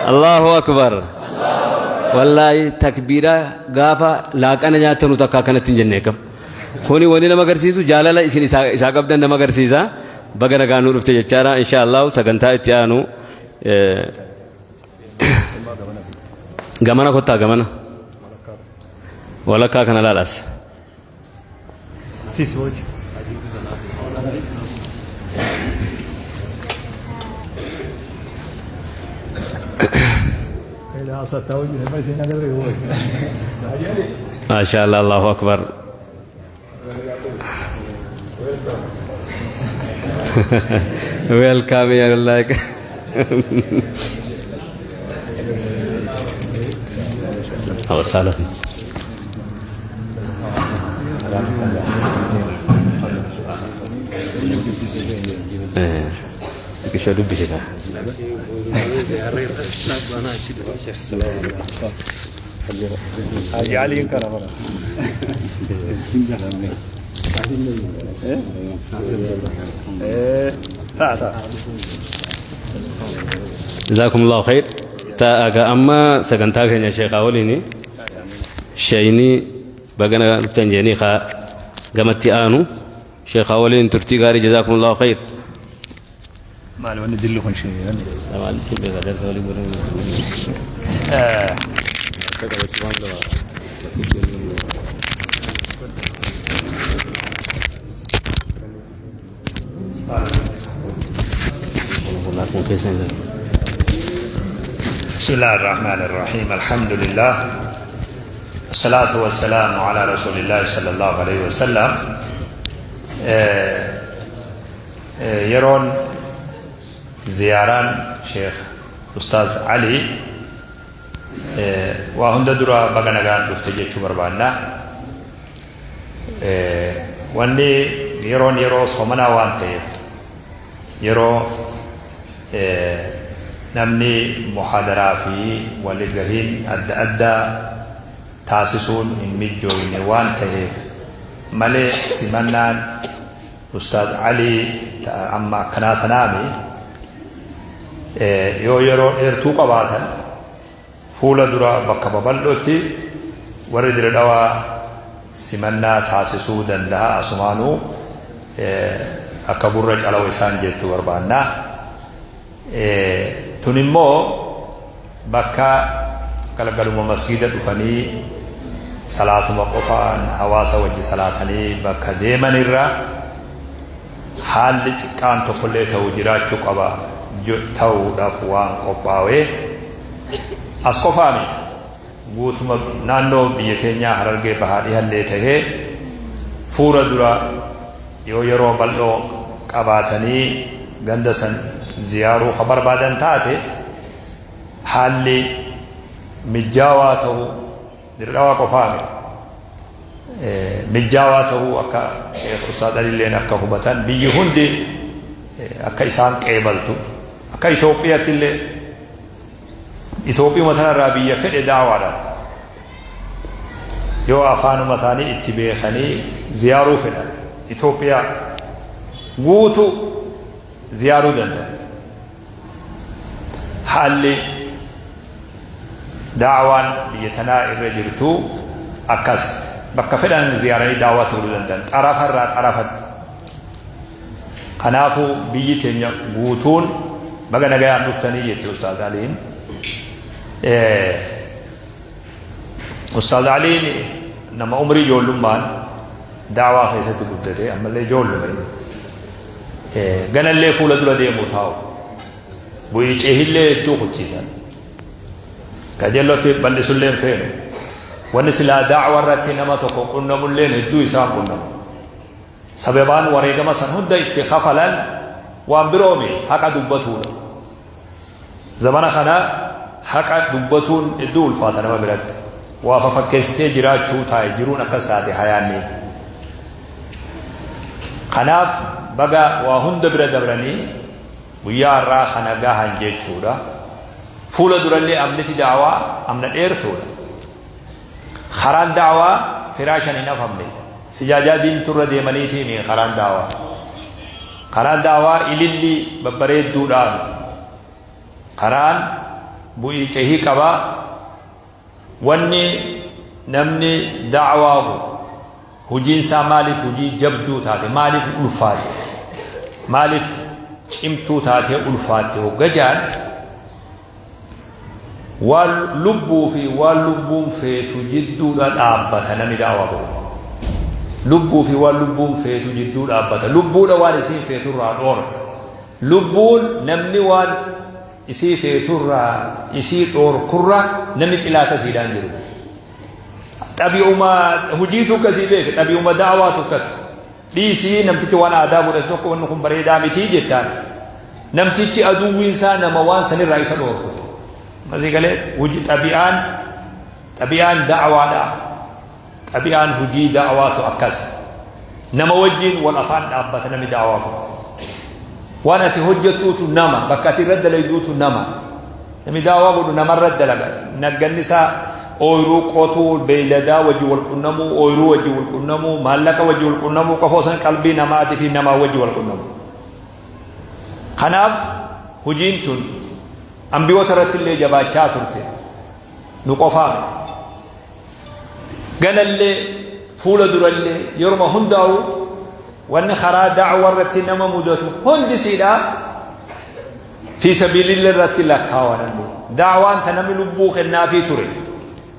Allahu akbar. Wallaahi takbiiraa gaafa laaqana nyaatanu takka akkanatti hin jenne kam. Kuni wani nama agarsiisu jaalala isin isaa qabdan nama agarsiisa. Baga nagaan nu dhufte jechaadha. Insha Allah sagantaa itti aanu gamana kottaa, gamana walakkaa kana laalas. Sis hoji. Maasha Allah, Allahu akbar. Welcome here like. أهلا وسهلا. Xiqqishoo dubbise kaa. Haji Aliin kana bara. Ta'a ta'a. جزاكم الله خير. Ta'a amma sagantaa keenya sheekaa waliini sheeyni bagana dhuftan jeenii kaa gamatti aanu sheekaa waliin turtii gaarii. جزاكم الله خير. Maali wanni dilli kun ishee? Maalitti beeka darsa walii godhan. Kun keessa hin galu. بسم الله الرحمن الرحيم، الحمد لله، الصلاة والسلام على رسول الله صلى الله عليه وسلم. Yeroon ziyaaraan Sheekh Ustaaz Ali, waa hunda dura baga nagaan dhufte jechuu barbaanna. Wanni yeroon yeroo soomanaa waan ta'eef, yeroo namni muhaadaraa fi walgahiin adda addaa taasisuun hin mijjooyne waan ta'eef malee, simannaan Ustaaz Alii amma akkanaa tanaami. Yoo yeroo dheertuu qabaatan, fuula dura bakka babal'ootti warri Dire Dhawaa simannaa taasisuu danda'a. Asumaanuu akka gurra calawu isaan jechuu barbaanna. Tun immoo bakka galgaluma masgida dhufanii salaatuma qofaan hawaasa wajji salaatanii bakka deeman irra haalli xiqqaan tokkollee ta'u jiraachuu qaba ta'uudhaaf waan qophaa'e. As qofaami, guutuma naannoo biyya teenyaa Harargee Bahaa dhihallee tahee, fuula dura yoo yeroo bal'oo qabaatanii ganda san ziyaaruu ka barbaadan taate, haalli mijjaawaa ta'uu Dirre Dhawaa qofaami mijjaawaa ta'uu akka Sheekh Ustaad Alilleen akka hubatan biyyi hundi. Akka isaan qeebaltu akka Itoophiyaatti illee Itoophiyuma tanarraa biyya fedhe da'awaadhaan yoo afaanuma isaanii itti beekanii ziyaaruu fedhan Itoophiyaa guutuu ziyaaruu danda'an. Haalli da'awaan biyya tanaa irra jirtu akkas bakka fedhan ziyaaranii da'awaa ta'uu danda'an xarafarraa xarafatti. Kanaafuu biyyi teenya guutuun baga nagayaan dhuftanii jetti Ustaaz Aliin. Ustaaz Aliin nama umrii ijoollummaan da'awaa keessatti guddate, ammallee ijoolluma inni. Ganallee fuula dura deemuu taa'u. Bu'ii ceehillee hedduu kuchiisan. Qajeellotti bal'isullee hin feenu. Wanni silaa da'awaa irratti nama tokko qunnamulleen hedduu isaan qunnamu. Sababaan wareegama san hunda itti kafalan waan biroomi haqa dubbatuudha. Zamana kana haqa dubbatuun hedduu ulfaata nama biratti. Waa fafakkeessitee jiraachuu taa'e jiruun akkas taate hayaanni. Kanaaf baga waa hunda bira dabranii guyyaa har'aa kana gahan jechuudha. Fuula durallee amniti da'awaa amna dheertuudha. Karaan da'waa firaashan hin afamne. Sijaajaa diimturra deemaniitiimi karaan da'waa. Karaan da'waa ilillii babbareedduudhaami. Karaan bu'ii cehii qaba. Wanni namni da'waa godhu hujiin isaa maaliif hujii jabduu taate, maaliif ulfaate, maaliif cimtuu taatee ulfaatte hogga ja'an, Waan lubbuu fi waan lubbuun feetu jidduudha dhaabbata namni da'waa godhu. Lubbuu fi waan lubbuun feetu jidduu dhaabbata. Lubbuudha waan isiin feetu irraa dhoorka. Lubbuun namni waan isii feetu irraa isii dhoorkurra namni xilaata isiidhaan jiru. Xabi'uma hujiitu akkasii beeka. Xabi'uma da'waatu akkasi. Dhiisii namtichi waan aadaa godhate tokko wanni kun bareedaa mitii jettaan. Namtichi aduwwiin isaa nama waan sanirraa isa dhoorku. Masii galee hojii xabi'aan xabi'aan da'waadha. Xabi'aan hojii da'waatu akkas. Nama wajjin wal afaan dhaabbata namni da'waa kun. Waan ati hojjettuutu nama, bakka ati irra dalayduutu nama. Namni da'waa godhu namarra dalaga. Nagganni isaa ooyruu qotuu, beeyladaa wajji wal qunnamuu, ooyruu wajji wal qunnamuu, maallaqa wajji wal qunnamuu qofa osoo hin qalbii namaatii fi namaa wajji wal qunnamu. Kanaaf hojiin tun ambiyoota irratti illee jabaachaa turte, nu qofaa miti. Ganallee fuula durallee yeruma hundaa'u wanni karaa da'wa irratti nama mudatu hundi siidhaa fi sabiilillah irratti lakkaawa namni. Da'waan ta namni lubbuu kennaafii ture.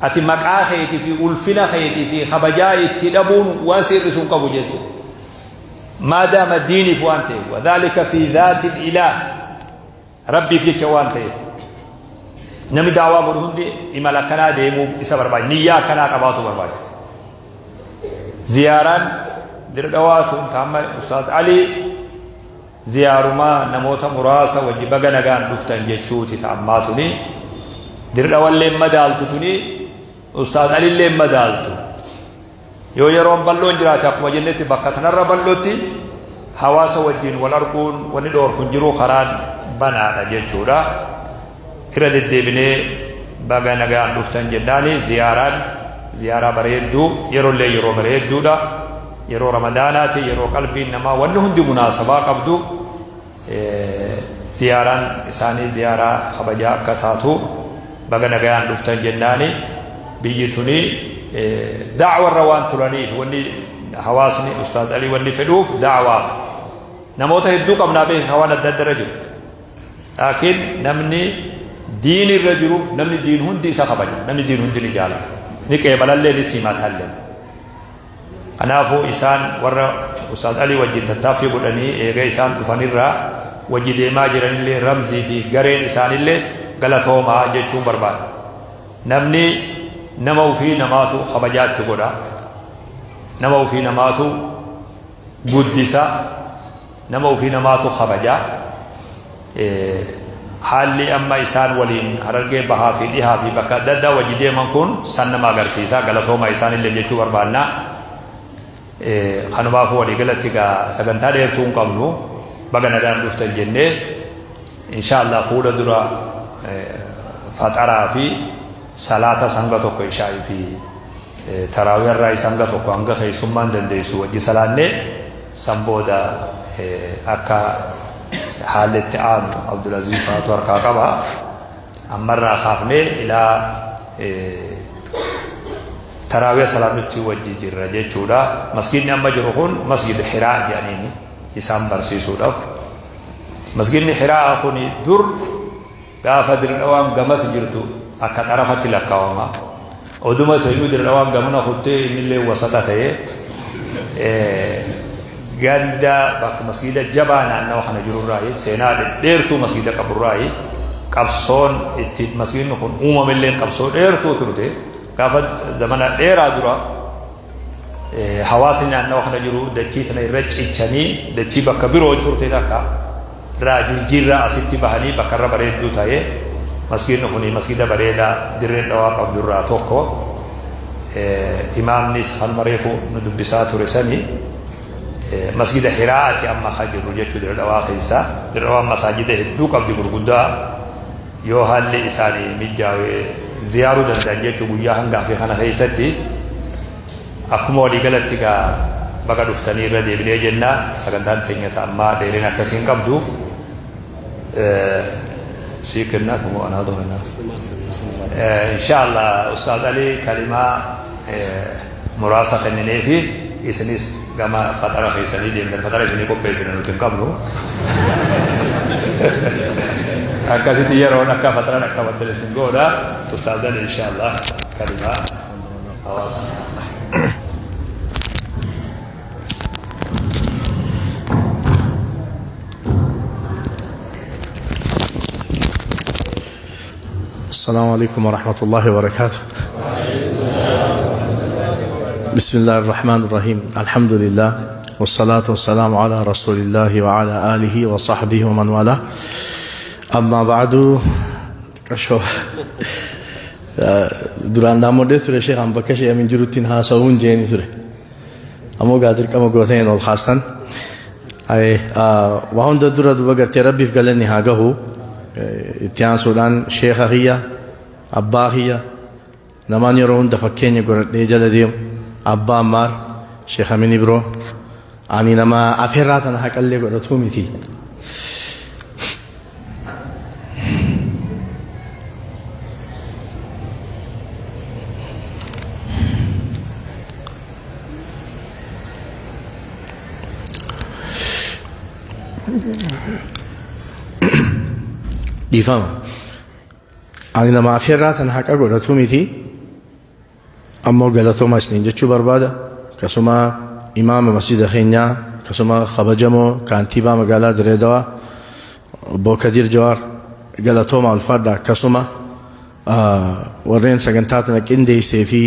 Ati maqaa keetii fi ulfina keetii fi kabajaa itti dhabuun waan si hir'isu hin qabu jechuudha. Maadaama diiniif waan ta'eef, wadhaalika fi dhaatil ilaah, Rabbiif jecha waan ta'eef. Namni da'waa godhu hundi imala akkanaa deemuu isa barbaada. Niyyaa akkanaa qabaatu barbaada. Ziyaaraan Dirre Dhawaa tun ta amma Ustaaz Alii ziyaarumaa namoota muraasa wajji baga nagaan dhuftan jechuuti ta ammaa tuni. Dirre Dhawallee madaaltu tuni, Ustaaz Alillee madaaltu. Yoo yeroon bal'oon jiraate akkuma jennetti bakka tanarra bal'ootti hawaasa wajjin wal arguun wanni dhoorku hin jiru, karaan banaadha jechuudha. Irra deddeebinee baga nagaan dhuftan jennaani. Ziyaaraan ziyaaraa bareedduu, yeroollee yeroo bareedduudha. Yeroo Ramadaanaati, yeroo qalbiin namaa wanni hundi munaasabaa qabdu, ziyaaraan isaanii ziyaaraa kabajaa akka taatu baga nagayaan dhuftan jennaani. Biyyi tuni da'warra waan turaniif, wanni hawaasni Ustaaz Alii wanni fedhuuf da'waaf namoota hedduu qabnaa beeka waan adda adda irra jiru. Laakiin namni diin irra jiru, namni diin hundi isa kabaja, namni diin hundi ni jaalata, ni qeebalallee, ni simatallee. Kanaafuu isaan warra Ustaaz Alii wajjin tattaaffii godhanii eega isaan dhufanirraa wajji deemaa jiranillee, Ramzii fi gareen isaanillee galatoomaa jechuun barbaada. Namni nama ofii namaatu kabajaa itti godha. Nama ofii namaatu guddisa. Nama ofii namaatu kabaja. Haalli amma isaan waliin Harargee Bahaa fi Dhihaa fi bakka adda addaa wajji deeman kun san nama agarsiisa. Galatoomaa isaanillee jechuu barbaanna. Kanumaafuu waliigalatti egaa sagantaa dheertuu hin qabnu. Baga nagaan dhuftan jennee insha Allah fuula dura faxaraa fi salaata hanga tokko ishaa'ii fi taraawii irraa isa hanga tokko hanga keessummaan dandeessu wajji salaannee san booda akka haalli itti aanu Abdulaziz faatu harkaa qaba. Ammarraa kaafnee ilaa taraawiya salaannutti wajji jirra jechuudha. Masgiidni amma jiru kun masgid Hiraa jedhaniini isaan barsiisuudhaaf. Masgiidni Hiraa kun dur gaafa Dirdhawaan gamas jirtu akka xarafatti lakkaawama. Oduma ta'uu Dirdhawaan gamana kuttee innillee wasata ta'ee ganda bakka masgiida jabaa naannawa kana jirurraayi seenaa dheertuu masgiida qaburraayi qabsoon itti masgiidni kun uumamellee qabsoo dheertuu turte. Gaafa zamana dheeraa dura hawaasni naannawa kana jiru dachii tana irra cichanii dachii bakka biroo turte takka irraa jirjiirraa asitti bahanii bakka irra bareedduu ta'ee masgiidni kun masgiida bareedaa Dirreen Dhawaa qabdu irraa tokko. Imaamnis kanuma reefu nu dubbisaa ture sani masgida Hiraati amma ka jirru jechuu Dirree Dhawaa keessa. Dirree Dhawaan masaajida hedduu qabdi gurguddaa yoo haalli isaanii mijjaawe ziyaaruu danda'an jechuu guyyaa hanga hafe kana keessatti. Akkuma waliigalatti gaa baga dhuftanii irra deebinee jenna. Sagantaan teenya ta ammaa dheerina akkasii hin qabdu. Sii kennaa kuma anaatu kennaa. Inshallah Ustaaz Ali kalimaa muraasa kennineefi isinis gama faxara keessanii deemtan, faxara isinii qopheessine nuti hin qabnu. Akkasitti yeroon akka faxara dhaqqabattan isin goona. Ustaaz Ali inshallah kalimaa hawaasa. السلام عليكم ورحمة الله وبركاته. بسم الله الرحمن الرحيم. الحمد لله والصلاة والسلام على رسول الله وعلى آله وصحبه ومن والاه. أما بعد، شوف duraan daamodhee ture sheekan bakka ishee amin jiruttiin haasa'uun jeeni ture. Ammoo gaa dirqama gooteen ol kaastan. Waa hunda dura duba gartee rabbiif galanni haa gahu. Itti aansuudhaan sheeka kiyya, abbaa kiyya, namaan yeroo hunda fakkeenya godhadhee jala deemu, abbaa Ammaar, Sheekh Amin Ibroo, ani nama afeerraa tana haqallee godhatuu miti. Dhiifama. Ani nama afeerraa tana haqa godhatuu miti. Ammoo galatooma isiniin jechuu barbaada. Akkasuma imaama masjida keenyaa, akkasuma kabajamoo kaantiibaa magaalaa Dirree Dawaa obbo Kadir Jawaar galatooma ulfaadha. Akkasuma warreen sagantaa tana qindeessee fi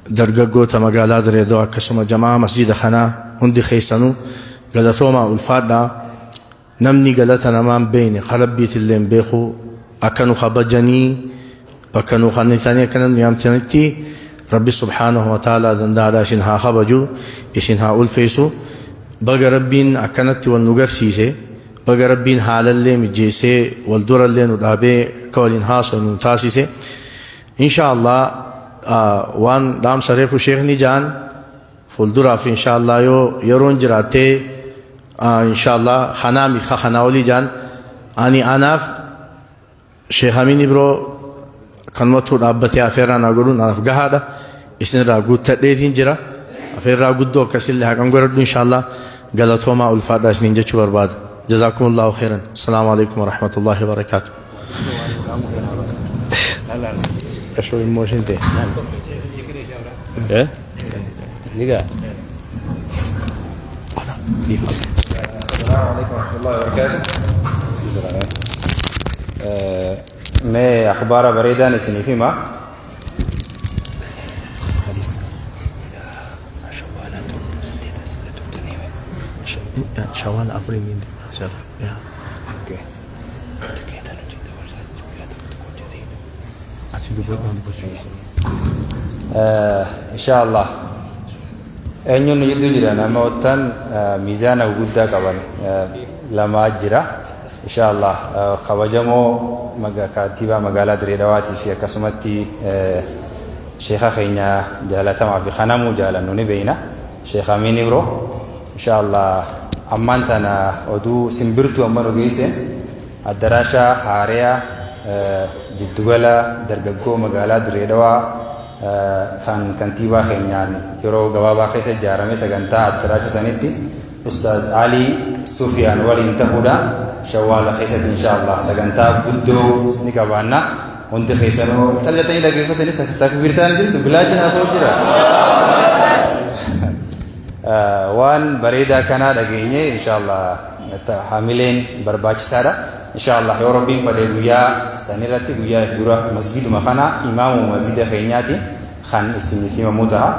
dargaggoota magaalaa Dirree Dawaa, akkasuma jamaa masjida kanaa hundi keessanuu galatooma ulfaadha. Namni galata namaan beekne karabbiitillee hin beeku. Akka nu kabajanii bakka nu kannitanii akkana nu yaamtanitti Rabbi subhaanahu wa ta'ala danda'aadha isin haa kabaju, isin haa ulfeessu. Baga Rabbiin akkanatti wal nu garsiise, baga Rabbiin haalallee mijeessee wal durallee nu dhaabee akka waliin haasoo nu taasise. Insha Allah waan dhaamsa reefu sheekni ja'an fuulduraaf insha Allah yoo yeroon jiraattee insha Allah kanaa miti kanaa olii ja'an ani anaaf Sheekh Amin Ibroo kanumatu dhaabbatee afeerraa naa godhuun anaaf gahaadha. Isinirraa guuttadheetiin jira. Afeerraa guddoo akkasillee haqan godhadhu insha Allah. Galatoomaa ulfaadhaa isiniin jechuu barbaada. Jazaakumullahu khairan. Assalaamu alaikum warahmatullahi wabarakaatu. Qashoo immoo isheen ta'e. Nigaa. السلام عليكم ورحمة الله وبركاته. Mee akhbaara bareedaan isiniif hima. Shawaal afurii ni deema. Yaa. Ati dubbadhu dubbachuu. Insha Allah. Eenyuun nu jidduu jira? Namoottan miizaana guguddaa qaban lamaa jira. Insha Allah kabajamoo kantiibaa magaalaa Dirree Dhawaatii fi akkasumatti sheekha keenya jaalatamaa fi kanamuu jaalannu ni beeyna. Sheekh Amiin Ibro. Insha Allah ammaan tana oduu simbirtuu amma nu geesseen addaraasha haareyaa jiddugala dargaggoo magaalaa Dirree Dhawaa kan kantiibaa keenyaan yeroo gabaabaa keessa ijaarame sagantaa addaraasha sanitti Ustaaz Alii Sufiyaan waliin ta'uudhaan Shawwaala keessatti insha Allah sagantaa guddoo ni qabaanna. Hundi keessanuu callatanii dhaggeeffatanii takbiirtaan jirtu bilaashin haasa'u jira. Waan bareedaa kanaa dhageenye insha Allah hamileen barbaachisaadha. Insha Allah yoo Rabbiin fedhe guyyaa sanirratti guyyaa if dura masgiduma kana imaamuma masgida keenyaati kan isiniif himamu ta'a.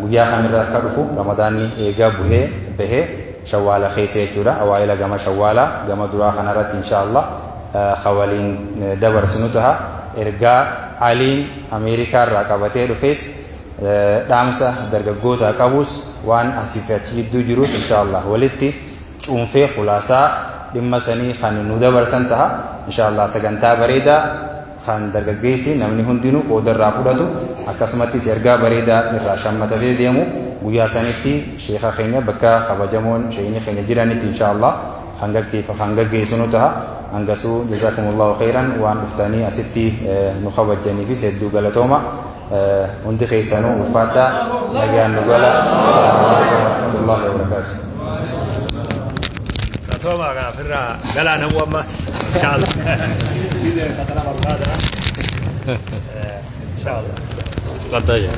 Guyyaa kamirra akka dhufu Ramadaanni eegaa buhee bahee Shawwaala keessa jechuudha. Awaa'ila gama Shawwaalaa gama duraa kanarratti insha Allah ka waliin dabarsinu ta'a. Ergaa Aliin Ameerikaa irraa qabatee dhufes, dhaamsa dargaggootaa qabus, waan asii fi achi jidduu jirus insha Allah walitti cuunfee khulaasaa dhimma sanii kan nu dabarsan taha. Insha Allah sagantaa bareedaa kan dargaggeessi namni hundinuu qooda irraa fudhatu, akkasumattis ergaa bareedaa irraa shammatatee deemu guyyaa sanitti sheekha keenya bakka kabajamoon sheeyni keenya jiranitti insha Allah kan gaggeessinu taha. Hangasuu jazakumullahu khayran, waan dhuftanii asitti nu kabajjaniifis hedduu galatooma. Hundi keessanuu ulfaadhaa, nagaan nu gala. Assalaamu alaikum warahmatullahi wabarakaatuh. Galatooma gaafirraa galaa namuu amma inshallah. Katana barbaada. Inshallah. Qaltaa jira.